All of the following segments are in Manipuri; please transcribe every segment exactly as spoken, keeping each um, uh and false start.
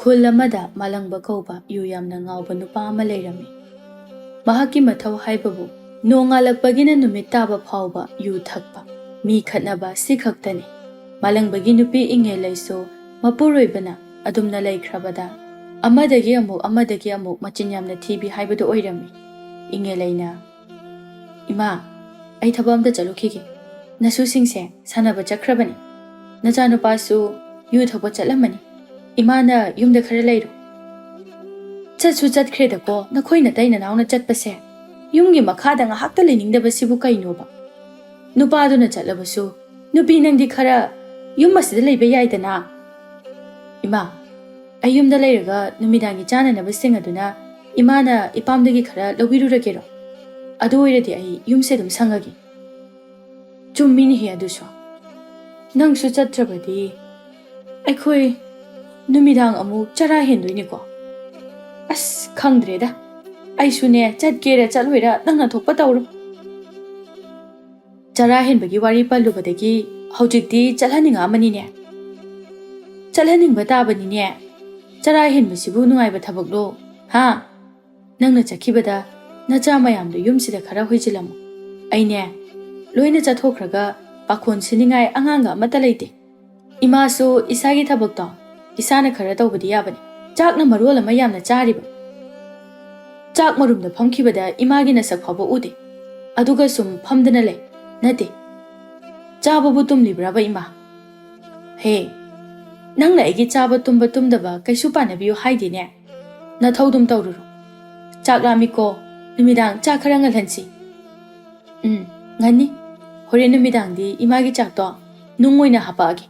ꯈꯨꯜ ꯑꯃꯗ ꯃꯥꯂꯪꯕ ꯀꯧꯕ ꯌꯨ ꯌꯥꯝꯅ ꯉꯥꯎꯕ ꯅꯨꯄꯥ ꯑꯃ ꯂꯩꯔꯝꯃꯤ꯫ ꯃꯍꯥꯛꯀꯤ ꯃꯊꯧ ꯍꯥꯏꯕꯕꯨ ꯅꯣꯡꯉꯥꯜꯂꯛꯄꯒꯤꯅ ꯅꯨꯃꯤꯠ ꯇꯥꯕ ꯐꯥꯎꯕ ꯌꯨ ꯊꯛꯄ, ꯃꯤ ꯈꯠꯅꯕ, ꯁꯤ ꯈꯛꯇꯅꯤ꯫ ꯃꯥꯂꯪꯕꯒꯤ ꯅꯨꯄꯤ ꯏꯉꯦꯂꯩꯁꯨ ꯃꯄꯨꯔꯣꯏꯕꯅ ꯑꯗꯨꯝꯅ ꯂꯩꯈ꯭ꯔꯕꯗ ꯑꯃꯗꯒꯤ ꯑꯃꯨꯛ ꯑꯃꯗꯒꯤ ꯑꯃꯨꯛ ꯃꯆꯤꯟ ꯌꯥꯝꯅ ꯊꯤꯕꯤ ꯍꯥꯏꯕꯗꯨ ꯑꯣꯏꯔꯝꯃꯤ꯫ ꯏꯉꯦꯂꯩꯅ, "ꯏꯃꯥ, ꯑꯩ ꯊꯕꯛ ꯑꯝꯇ ꯆꯠꯂꯨꯈꯤꯒꯦ꯫ ꯅꯁꯨꯁꯤꯡꯁꯦ ꯁꯥꯟꯅꯕ ꯆꯠꯈ꯭ꯔꯕꯅꯤ꯫ ꯅꯆꯥꯅꯨꯄꯥꯁꯨ ꯌꯨ ꯊꯛꯄ ꯆꯠꯂꯝꯃꯅꯤ꯫ ꯏꯃꯥꯅ ꯌꯨꯝꯗ ꯈꯔ ꯂꯩꯔꯣ꯫" "ꯆꯠꯁꯨ ꯆꯠꯈ꯭ꯔꯦꯗꯀꯣ, ꯅꯈꯣꯏ ꯅꯇꯩ ꯅꯅꯥꯎꯅ ꯆꯠꯄꯁꯦ꯫ ꯌꯨꯝꯒꯤ ꯃꯈꯥꯗ ꯉꯥꯏꯍꯥꯛꯇ ꯂꯩꯅꯤꯡꯗꯕꯁꯤꯕꯨ ꯀꯩꯅꯣꯕ? ꯅꯨꯄꯥꯗꯨꯅ ꯆꯠꯂꯕꯁꯨ ꯅꯨꯄꯤ ꯅꯪꯗꯤ ꯈꯔ ꯌꯨꯝ ꯑꯁꯤꯗ ꯂꯩꯕ ꯌꯥꯏꯗꯅ꯫" "ꯏꯃꯥ, ꯑꯩ ꯌꯨꯝꯗ ꯂꯩꯔꯒ ꯅꯨꯃꯤꯗꯥꯡꯒꯤ ꯆꯥꯅꯅꯕꯁꯤꯡ ꯑꯗꯨꯅ ꯏꯃꯥꯅ ꯏꯄꯥꯝꯗꯒꯤ ꯈꯔ ꯂꯧꯕꯤꯔꯨꯔꯒꯦꯔꯣ? ꯑꯗꯨ ꯑꯣꯏꯔꯗꯤ ꯑꯩ ꯌꯨꯝꯁꯦ ꯑꯗꯨꯝ ꯁꯪꯉꯒꯦ꯫" "ꯆꯨꯝꯃꯤꯅꯦꯍꯦ ꯑꯗꯨꯁꯨ꯫ ꯅꯪꯁꯨ ꯆꯠꯇ꯭ꯔꯕꯗꯤ ꯑꯩꯈꯣꯏ ꯅꯨꯃꯤꯗꯥꯡ ꯑꯃꯨꯛ ꯆꯔꯥ ꯍꯦꯟꯗꯣꯏꯅꯤꯀꯣ꯫ ꯑꯁ, ꯈꯪꯗ꯭ꯔꯦꯗ꯫ ꯑꯩꯁꯨꯅꯦ, ꯆꯠꯀꯦꯔ ꯆꯠꯂꯣꯏꯔ ꯅꯪꯅ ꯊꯣꯛꯄ ꯇꯧꯔꯣ꯫" ꯆꯔꯥ ꯍꯦꯟꯕꯒꯤ ꯋꯥꯔꯤ ꯄꯜꯂꯨꯕꯗꯒꯤ ꯍꯧꯖꯤꯛꯇꯤ ꯆꯠꯍꯟꯅꯤꯡꯉꯛꯑꯃꯅꯤꯅꯦ꯫ ꯆꯠꯍꯟꯅꯤꯡꯕ ꯇꯥꯕꯅꯤꯅꯦ꯫ ꯆꯔꯥ ꯍꯦꯟꯕꯁꯤꯕꯨ ꯅꯨꯡꯉꯥꯏꯕ ꯊꯕꯛꯂꯣ? ꯍꯥ? ꯅꯪꯅ ꯆꯠꯈꯤꯕꯗ ꯅꯆꯥ ꯃꯌꯥꯝꯗꯨ ꯌꯨꯝꯁꯤꯗ ꯈꯔ ꯍꯣꯏꯖꯤꯜꯂꯝꯃꯨ꯫ ꯑꯩꯅꯦ, ꯂꯣꯏꯅ ꯆꯠꯊꯣꯛꯈ꯭ꯔꯒ ꯄꯥꯈꯣꯟ ꯁꯤꯅꯤꯡꯉꯥꯏ ꯑꯉꯥꯡꯒ ꯑꯃꯠꯇ ꯂꯩꯇꯦ꯫ ꯏꯃꯥꯁꯨ ꯏꯁꯥꯒꯤ ꯊꯕꯛꯇꯣ ꯏꯁꯥꯅ ꯈꯔ ꯇꯧꯕꯗꯤ ꯌꯥꯕꯅꯤ꯫ ꯆꯥꯛꯅ ꯃꯔꯣꯜ ꯑꯃ ꯌꯥꯝꯅ ꯆꯥꯔꯤꯕ꯫ ꯆꯥꯛ ꯃꯔꯨꯝꯗ ꯐꯝꯈꯤꯕꯗ ꯏꯃꯥꯒꯤ ꯅꯁꯛ ꯐꯥꯎꯕ ꯎꯗꯦ꯫ ꯑꯗꯨꯒ ꯁꯨꯝ ꯐꯝꯗꯅ ꯂꯩ꯫ ꯅꯠꯇꯦ, ꯆꯥꯕꯕꯨ ꯇꯨꯝꯂꯤꯕ꯭ꯔꯕ ꯏꯃꯥ? ꯍꯦ, ꯅꯪꯅ ꯑꯩꯒꯤ ꯆꯥꯕ ꯇꯨꯝꯕ ꯇꯨꯝꯗꯕ ꯀꯩꯁꯨ ꯄꯥꯟꯅꯕꯤꯌꯨ ꯍꯥꯏꯗꯦꯅꯦ꯫ ꯅꯊꯧꯗꯨꯝ ꯇꯧꯔꯨꯔꯣ꯫ ꯆꯥꯛ ꯂꯥꯝꯃꯤꯀꯣ, ꯅꯨꯃꯤꯗꯥꯡ ꯆꯥꯛ ꯈꯔ ꯉꯜꯍꯟꯁꯤ꯫ ꯎꯝ, ꯉꯟꯅꯤ꯫ ꯍꯣꯔꯦꯟ ꯅꯨꯃꯤꯗꯥꯡꯗꯤ ꯏꯃꯥꯒꯤ ꯆꯥꯛꯇꯣ ꯅꯨꯡ ꯑꯣꯏꯅ ꯍꯥꯄꯛꯑꯒꯦ꯫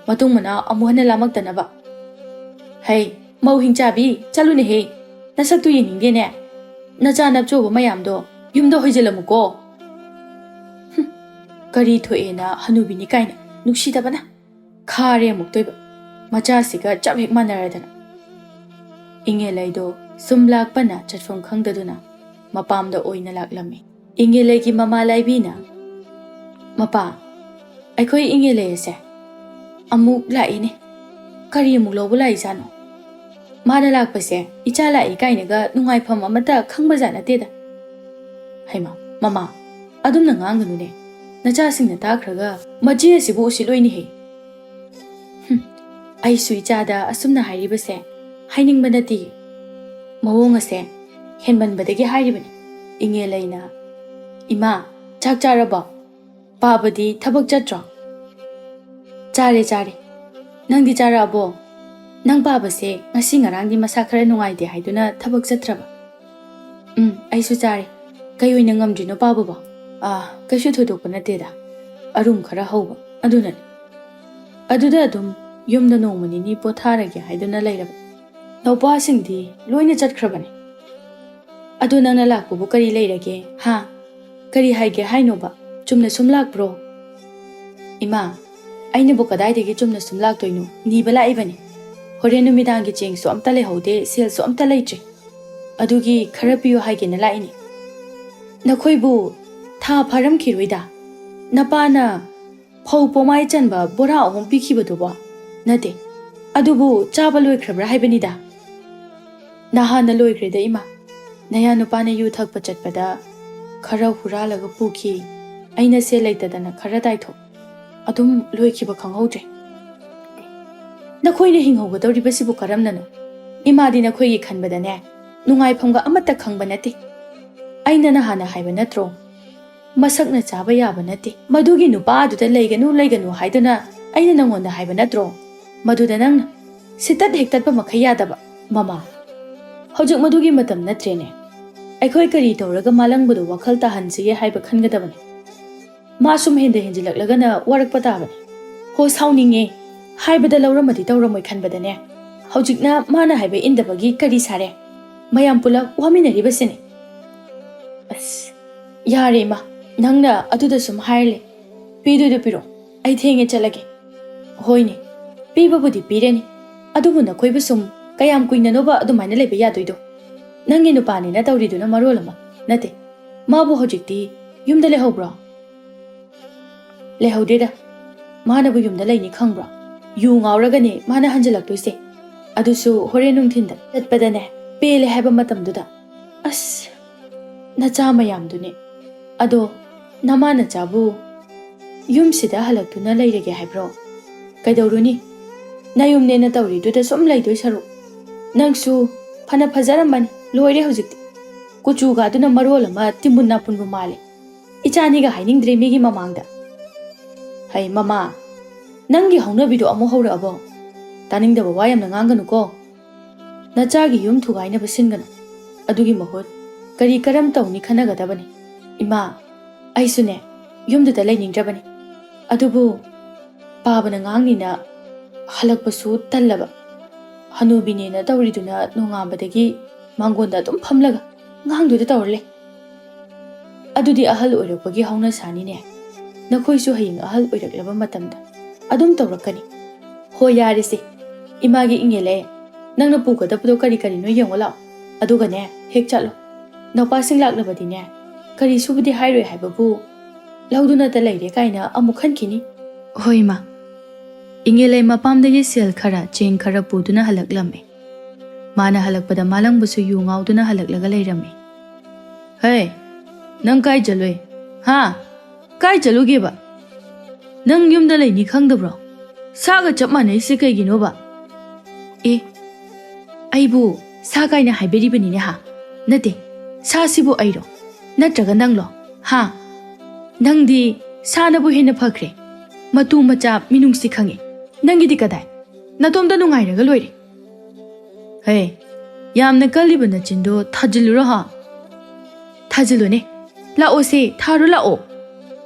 ꯃꯇꯨꯡ ꯃꯅꯥꯎ ꯑꯃꯨꯛ ꯍꯟꯅ ꯂꯥꯝꯃꯛꯇꯅꯕ꯫ ꯍꯩ, ꯃꯧ ꯍꯤꯡꯆꯥꯕꯤ, ꯆꯠꯂꯨꯅꯦꯍꯦ꯫ ꯅꯁꯛꯇꯨ ꯌꯦꯡꯅꯤꯡꯗꯦꯅꯦ꯫ ꯅꯆꯥ ꯅꯞꯆꯧꯕ ꯃꯌꯥꯝꯗꯣ ꯌꯨꯝꯗ ꯍꯣꯏꯖꯤꯜꯂꯝꯃꯨꯀꯣ꯫ ꯍꯨꯝ, ꯀꯔꯤ ꯊꯣꯛꯑꯦꯅ ꯍꯅꯨꯕꯤꯅꯤ ꯀꯥꯏꯅ ꯅꯨꯡꯁꯤꯗꯕꯅ꯫ ꯈꯥꯔꯦ ꯑꯃꯨꯛꯇꯣꯏꯕ꯫ ꯃꯆꯥꯁꯤꯒ ꯆꯞ ꯍꯦꯛ ꯃꯥꯟꯅꯔꯗꯅ꯫ ꯏꯉꯦꯂꯩꯗꯣ ꯁꯨꯝ ꯂꯥꯛꯄꯅ ꯆꯠꯐꯝ ꯈꯪꯗꯗꯨꯅ ꯃꯄꯥꯝꯗ ꯑꯣꯏꯅ ꯂꯥꯛꯂꯝꯃꯤ꯫ ꯏꯉꯦꯂꯩꯒꯤ ꯃꯃꯥ ꯂꯥꯏꯕꯤꯅ, "ꯃꯄꯥ, ꯑꯩꯈꯣꯏ ꯏꯉꯦꯂꯩ ꯑꯁꯦ ꯑꯃꯨꯛ ꯂꯥꯛꯏꯅꯦ꯫ ꯀꯔꯤ ꯑꯃꯨꯛ ꯂꯧꯕ ꯂꯥꯛꯏꯖꯥꯠꯅꯣ?" ꯃꯥꯅ ꯂꯥꯛꯄꯁꯦ ꯏꯆꯥ ꯂꯥꯛꯏ ꯀꯥꯏꯅꯒ ꯅꯨꯡꯉꯥꯏꯐꯝ ꯑꯃꯠꯇ ꯈꯪꯕꯖꯥꯠ ꯅꯠꯇꯦꯗ꯫ ꯍꯩꯃꯥ, ꯃꯃꯥ, ꯑꯗꯨꯝꯅ ꯉꯥꯡꯒꯅꯨꯅꯦ꯫ ꯅꯆꯥꯁꯤꯡꯅ ꯇꯥꯈ꯭ꯔꯒ ꯃꯆꯦ ꯑꯁꯤꯕꯨ ꯎꯁꯤꯠꯂꯣꯏꯅꯦꯍꯦ꯫ ꯍꯨꯝ, ꯑꯩꯁꯨ ꯏꯆꯥꯗ ꯑꯁꯨꯝꯅ ꯍꯥꯏꯔꯤꯕꯁꯦ ꯍꯥꯏꯅꯤꯡꯕ ꯅꯠꯇꯦ꯫ ꯃꯑꯣꯡ ꯑꯁꯦ ꯍꯦꯟꯃꯟꯕꯗꯒꯤ ꯍꯥꯏꯔꯤꯕꯅꯤ꯫ ꯏꯉꯦꯜ ꯑꯩꯅ, "ꯏꯃꯥ, ꯆꯥꯛ ꯆꯥꯔꯕꯣ? ꯄꯥꯕꯗꯤ ꯊꯕꯛ ꯆꯠꯇ꯭ꯔꯣ?" "ꯆꯥꯔꯦ, ꯆꯥꯔꯦ꯫ ꯅꯪꯗꯤ ꯆꯥꯔꯛꯑꯕꯣ? ꯅꯪ ꯄꯥꯕꯁꯦ ꯉꯁꯤ ꯉꯔꯥꯡꯗꯤ ꯃꯁꯥ ꯈꯔ ꯅꯨꯡꯉꯥꯏꯇꯦ ꯍꯥꯏꯗꯨꯅ ꯊꯕꯛ ꯆꯠꯇ꯭ꯔꯕ?" "ꯎꯝ, ꯑꯩꯁꯨ ꯆꯥꯔꯦ꯫ ꯀꯩ ꯑꯣꯏꯅ ꯉꯝꯗ꯭ꯔꯤꯅꯣ ꯄꯥꯕꯕꯣ?" "ꯑꯥ, ꯀꯩꯁꯨ ꯊꯣꯏꯗꯣꯛꯄ ꯅꯠꯇꯦꯗ꯫ ꯑꯔꯨꯝ ꯈꯔ ꯍꯧꯕ, ꯑꯗꯨꯅꯅꯤ꯫" ꯑꯗꯨꯗ ꯑꯗꯨꯝ ꯌꯨꯝꯗ ꯅꯣꯡꯃ ꯅꯤꯅꯤ ꯄꯣꯊꯥꯔꯒꯦ ꯍꯥꯏꯗꯨꯅ ꯂꯩꯔꯕ꯫ ꯅꯧꯄꯥꯁꯤꯡꯗꯤ ꯂꯣꯏꯅ ꯆꯠꯈ꯭ꯔꯕꯅꯤ꯫ "ꯑꯗꯣ ꯅꯪꯅ ꯂꯥꯛꯄꯕꯨ ꯀꯔꯤ ꯂꯩꯔꯒꯦ, ꯍꯥ? ꯀꯔꯤ ꯍꯥꯏꯒꯦ ꯍꯥꯏꯅꯣꯕ? ꯆꯨꯝꯅ ꯁꯨꯝ ꯂꯥꯛꯄ꯭ꯔꯣ?" "ꯏꯃꯥ, ꯑꯩꯅꯕꯨ ꯀꯗꯥꯏꯗꯒꯤ ꯆꯨꯝꯅ ꯁꯨꯝ ꯂꯥꯛꯇꯣꯏꯅꯣ? ꯅꯤꯕ ꯂꯥꯛꯏꯕꯅꯤ꯫ ꯍꯣꯔꯦꯟ ꯅꯨꯃꯤꯗꯥꯡꯒꯤ ꯆꯦꯡꯁꯨ ꯑꯝꯇ ꯂꯩꯍꯧꯗꯦ, ꯁꯦꯜꯁꯨ ꯑꯝꯇ ꯂꯩꯇ꯭ꯔꯦ꯫ ꯑꯗꯨꯒꯤ ꯈꯔ ꯄꯤꯌꯨ ꯍꯥꯏꯒꯦꯅ ꯂꯥꯛꯏꯅꯤ꯫" "ꯅꯈꯣꯏꯕꯨ ꯊꯥ ꯐꯥꯔꯝꯈꯤꯔꯣꯏꯗ꯫ ꯅꯄꯥꯅ ꯐꯧ ꯄꯣꯃꯥꯏ ꯆꯟꯕ ꯕꯣꯔꯥ ꯑꯍꯨꯝ ꯄꯤꯈꯤꯕꯗꯨꯕꯣ? ꯅꯠꯇꯦ, ꯑꯗꯨꯕꯨ ꯆꯥꯕ ꯂꯣꯏꯈ꯭ꯔꯕ꯭ꯔꯥ ꯍꯥꯏꯕꯅꯤꯗ?" "ꯅꯍꯥꯟꯅ ꯂꯣꯏꯈ꯭ꯔꯦꯗ, ꯏꯃꯥ꯫ ꯅꯌꯥ ꯅꯨꯄꯥꯅ ꯌꯨ ꯊꯛꯄ ꯆꯠꯄꯗ ꯈꯔ ꯍꯨꯔꯥꯜꯂꯒ ꯄꯨꯈꯤ꯫ ꯑꯩꯅ ꯁꯦꯜ ꯂꯩꯇꯗꯅ ꯈꯔ ꯇꯥꯏꯊꯣꯛ꯫ ꯑꯗꯨꯝ ꯂꯣꯏꯈꯤꯕ ꯈꯪꯍꯧꯗ꯭ꯔꯦ꯫" "ꯅꯈꯣꯏꯅ ꯍꯤꯡꯍꯧꯒꯗꯧꯔꯤꯕꯁꯤꯕꯨ ꯀꯔꯝꯅꯅꯣ? ꯏꯃꯥꯗꯤ ꯅꯈꯣꯏꯒꯤ ꯈꯟꯕꯗꯅꯦ, ꯅꯨꯡꯉꯥꯏꯐꯝꯒ ꯑꯃꯠꯇ ꯈꯪꯕ ꯅꯠꯇꯦ꯫ ꯑꯩꯅ ꯅꯍꯥꯟꯅ ꯍꯥꯏꯕ ꯅꯠꯇ꯭ꯔꯣ? ꯃꯁꯛꯅ ꯆꯥꯕ ꯌꯥꯕ ꯅꯠꯇꯦ꯫ ꯃꯗꯨꯒꯤ ꯅꯨꯄꯥ ꯑꯗꯨꯗ ꯂꯩꯒꯅꯨ, ꯂꯩꯒꯅꯨ ꯍꯥꯏꯗꯨꯅ ꯑꯩꯅ ꯅꯪꯉꯣꯟꯗ ꯍꯥꯏꯕ ꯅꯠꯇ꯭ꯔꯣ? ꯃꯗꯨꯗ ꯅꯪꯅ ꯁꯤꯇꯠ ꯍꯦꯛꯇꯠꯄ ꯃꯈꯩ ꯌꯥꯗꯕ꯫" "ꯃꯃꯥ, ꯍꯧꯖꯤꯛ ꯃꯗꯨꯒꯤ ꯃꯇꯝ ꯅꯠꯇ꯭ꯔꯦꯅꯦ꯫ ꯑꯩꯈꯣꯏ ꯀꯔꯤ ꯇꯧꯔꯒ ꯃꯥꯂꯪꯕꯗꯨ ꯋꯥꯈꯜ ꯇꯥꯍꯟꯁꯤꯒꯦ ꯍꯥꯏꯕ ꯈꯟꯒꯗꯕꯅꯤ꯫ ꯃꯥ ꯁꯨꯝ ꯍꯦꯟꯗ ꯍꯦꯟꯖꯤꯜꯂꯛꯂꯒꯅ ꯋꯥꯔꯛꯄ ꯇꯥꯕꯅꯤ꯫" "ꯍꯣ, ꯁꯥꯎꯅꯤꯡꯉꯦ꯫ ꯍꯥꯏꯕꯗ ꯂꯧꯔꯝꯃꯗꯤ ꯇꯧꯔꯝꯃꯣꯏ ꯈꯟꯕꯗꯅꯦ, ꯍꯧꯖꯤꯛꯅ ꯃꯥꯅ ꯍꯥꯏꯕ ꯏꯟꯗꯕꯒꯤ ꯀꯔꯤ ꯁꯥꯔꯦ? ꯃꯌꯥꯝ ꯄꯨꯂꯞ ꯋꯥꯃꯤꯟꯅꯔꯤꯕꯁꯤꯅꯤ꯫" "ꯑꯁ, ꯌꯥꯔꯦ ꯏꯃꯥ, ꯅꯪꯅ ꯑꯗꯨꯗ ꯁꯨꯝ ꯍꯥꯏꯔ ꯂꯩ꯫ ꯄꯤꯗꯣꯏꯗꯣ ꯄꯤꯔꯣ, ꯑꯩ ꯊꯦꯡꯉꯦ, ꯆꯠꯂꯒꯦ꯫" "ꯍꯣꯏꯅꯦ, ꯄꯤꯕꯕꯨꯗꯤ ꯄꯤꯔꯅꯤ, ꯑꯗꯨꯕꯨ ꯅꯈꯣꯏꯕꯨ ꯁꯨꯝ ꯀꯌꯥꯝ ꯀꯨꯏꯅꯅꯣꯕ ꯑꯗꯨꯃꯥꯏꯅ ꯂꯩꯕ ꯌꯥꯗꯣꯏꯗꯣ? ꯅꯪꯒꯤ ꯅꯨꯄꯥꯅꯦꯅ ꯇꯧꯔꯤꯗꯨꯅ ꯃꯔꯣꯜ ꯑꯃ꯫ ꯅꯠꯇꯦ, ꯃꯥꯕꯨ ꯍꯧꯖꯤꯛꯇꯤ ꯌꯨꯝꯗ ꯂꯩꯍꯧꯕ꯭ꯔꯣ?" "ꯂꯩꯍꯧꯗꯦꯗ꯫ ꯃꯥꯅꯕꯨ ꯌꯨꯝꯗ ꯂꯩꯅꯤ ꯈꯪꯕ꯭ꯔꯣ? ꯌꯨ ꯉꯥꯎꯔꯒꯅꯦ ꯃꯥꯅ ꯍꯟꯖꯤꯜꯂꯛꯇꯣꯏꯁꯦ꯫ ꯑꯗꯨꯁꯨ ꯍꯣꯔꯦꯟ ꯅꯨꯡꯊꯤꯟꯗ ꯆꯠꯄꯗꯅꯦ, ꯄꯦꯜꯂꯦ ꯍꯥꯏꯕ ꯃꯇꯝꯗꯨꯗ꯫ ꯑꯁ, ꯅꯆꯥ ꯃꯌꯥꯝꯗꯨꯅꯦ꯫ ꯑꯗꯣ ꯅꯃꯥ ꯅꯆꯥꯕꯨ ꯌꯨꯝꯁꯤꯗ ꯍꯜꯂꯛꯇꯨꯅ ꯂꯩꯔꯒꯦ ꯍꯥꯏꯕ꯭ꯔꯣ? ꯀꯩꯗꯧꯔꯨꯅꯤ? ꯅꯌꯨꯝꯅꯦꯅ ꯇꯧꯔꯤꯗꯨꯗ ꯁꯨꯝ ꯂꯩꯗꯣꯏ ꯁꯔꯨꯛ꯫ ꯅꯪꯁꯨ ꯐꯅ ꯐꯖꯔꯝꯕꯅꯤ, ꯂꯣꯏꯔꯦ ꯍꯧꯖꯤꯛꯇꯤ꯫ ꯀꯨꯆꯨꯒ ꯑꯗꯨꯅ ꯃꯔꯣꯜ ꯑꯃ ꯇꯤꯝꯕꯨꯟ ꯅꯥꯄꯨꯟꯕꯨ ꯃꯥꯜꯂꯦ꯫ ꯏꯆꯥꯅꯤꯒ ꯍꯥꯏꯅꯤꯡꯗ꯭ꯔꯦ ꯃꯤꯒꯤ ꯃꯃꯥꯡꯗ꯫ ꯍꯩ ꯃꯃꯥ, ꯅꯪꯒꯤ ꯍꯧꯅꯕꯤꯗꯣ ꯑꯃꯨꯛ ꯍꯧꯔꯛꯑꯕꯣ? ꯇꯥꯅꯤꯡꯗꯕ ꯋꯥ ꯌꯥꯝꯅ ꯉꯥꯡꯒꯅꯨꯀꯣ꯫ ꯅꯆꯥꯒꯤ ꯌꯨꯝ ꯊꯨꯒꯥꯏꯅꯕ ꯁꯤꯟꯒꯅꯨ꯫ ꯑꯗꯨꯒꯤ ꯃꯍꯨꯠ ꯀꯔꯤ ꯀꯔꯝ ꯇꯧꯅꯤ ꯈꯟꯅꯒꯗꯕꯅꯤ꯫ ꯏꯃꯥ, ꯑꯩꯁꯨꯅꯦ, ꯌꯨꯝꯗꯨꯗ ꯂꯩꯅꯤꯡꯗ꯭ꯔꯕꯅꯤ꯫ ꯑꯗꯨꯕꯨ ꯄꯥꯕꯅ ꯉꯥꯡꯅꯤꯅ ꯍꯜꯂꯛꯄꯁꯨ ꯇꯜꯂꯕ꯫ ꯍꯅꯨꯕꯤꯅꯦꯅ ꯇꯧꯔꯤꯗꯨꯅ ꯅꯣꯡꯉꯥꯟꯕꯗꯒꯤ ꯃꯥꯡꯒꯣꯟꯗ ꯑꯗꯨꯝ ꯐꯝꯂꯒ ꯉꯥꯡꯗꯨꯗ ꯇꯧꯔ ꯂꯩ꯫ ꯑꯗꯨꯗꯤ ꯑꯍꯜ ꯑꯣꯏꯔꯛꯄꯒꯤ ꯍꯧꯅꯁꯥꯅꯤꯅꯦ꯫ ꯅꯈꯣꯏꯁꯨ ꯍꯌꯦꯡ ꯑꯍꯜ ꯑꯣꯏꯔꯛꯂꯕ ꯃꯇꯝꯗ ꯑꯗꯨꯝ ꯇꯧꯔꯛꯀꯅꯤ꯫ ꯍꯣꯏ, ꯌꯥꯔꯦꯁꯦ꯫ ꯏꯃꯥꯒꯤ ꯏꯪꯉꯦꯂꯦ, ꯅꯪꯅ ꯄꯨꯒꯗꯕꯗꯣ ꯀꯔꯤ ꯀꯔꯤꯅꯣ ꯌꯦꯡꯉꯣ ꯂꯥꯛꯑꯣ꯫ ꯑꯗꯨꯒꯅꯦ, ꯍꯦꯛ ꯆꯠꯂꯣ꯫ ꯅꯧꯄꯥꯁꯤꯡ ꯂꯥꯛꯂꯕꯗꯤꯅꯦ, ꯀꯔꯤꯁꯨꯕꯨꯗꯤ ꯍꯥꯏꯔꯣꯏ ꯍꯥꯏꯕꯕꯨ, ꯂꯧꯗꯨꯅꯇ ꯂꯩꯔꯦ ꯀꯥꯏꯅ ꯑꯃꯨꯛ ꯈꯟꯈꯤꯅꯤ꯫ ꯍꯣꯏ, ꯏꯃꯥ꯫ ꯏꯪꯉꯦꯂꯩ ꯃꯄꯥꯝꯗꯒꯤ ꯁꯦꯜ ꯈꯔ, ꯆꯦꯡ ꯈꯔ ꯄꯨꯗꯨꯅ ꯍꯜꯂꯛꯂꯝꯃꯤ꯫ ꯃꯥꯅ ꯍꯜꯂꯛꯄꯗ ꯃꯥꯂꯪꯕꯁꯨ ꯌꯨ ꯉꯥꯎꯗꯨꯅ ꯍꯜꯂꯛꯂꯒ ꯂꯩꯔꯝꯃꯤ꯫ "ꯍꯦ, ꯅꯪ ꯀꯥꯏ ꯆꯠꯂꯨꯏ? ꯍꯥ? ꯀꯥꯏ ꯆꯠꯂꯨꯒꯦꯕ? ꯅꯪ ꯌꯨꯝꯗ ꯂꯩꯅꯤ ꯈꯪꯗꯕ꯭ꯔꯣ? ꯁꯥꯒ ꯆꯞ ꯃꯥꯟꯅꯩꯁꯦ ꯀꯩꯒꯤꯅꯣꯕ?" "ꯑꯦ, ꯑꯩꯕꯨ ꯁꯥ ꯀꯥꯏꯅ ꯍꯥꯏꯕꯤꯔꯤꯕꯅꯤꯅꯦ ꯍꯥ? ꯅꯠꯇꯦ, ꯁꯥꯁꯤꯕꯨ ꯑꯩꯔꯣ? ꯅꯠꯇ꯭ꯔꯒ ꯅꯪꯂꯣ? ꯍꯥ? ꯅꯪꯗꯤ ꯁꯥꯅꯕꯨ ꯍꯦꯟꯅ ꯐꯈ꯭ꯔꯦ꯫ ꯃꯇꯨ ꯃꯆꯥ ꯃꯤꯅꯨꯡꯁꯤ ꯈꯪꯉꯦ꯫ ꯅꯪꯒꯤꯗꯤ ꯀꯗꯥꯏ? ꯅꯇꯣꯝꯇ ꯅꯨꯡꯉꯥꯏꯔꯒ ꯂꯣꯏꯔꯦ꯫ ꯍꯦ, ꯌꯥꯝꯅ ꯀꯜꯂꯤꯕ ꯅꯆꯤꯟꯗꯣ ꯊꯥꯖꯤꯜꯂꯨꯔꯣ ꯍꯥ? ꯊꯥꯖꯤꯜꯂꯨꯅꯦ꯫ ꯂꯥꯛꯑꯣꯁꯦ, ꯊꯥꯔꯨ ꯂꯥꯛꯑꯣ꯫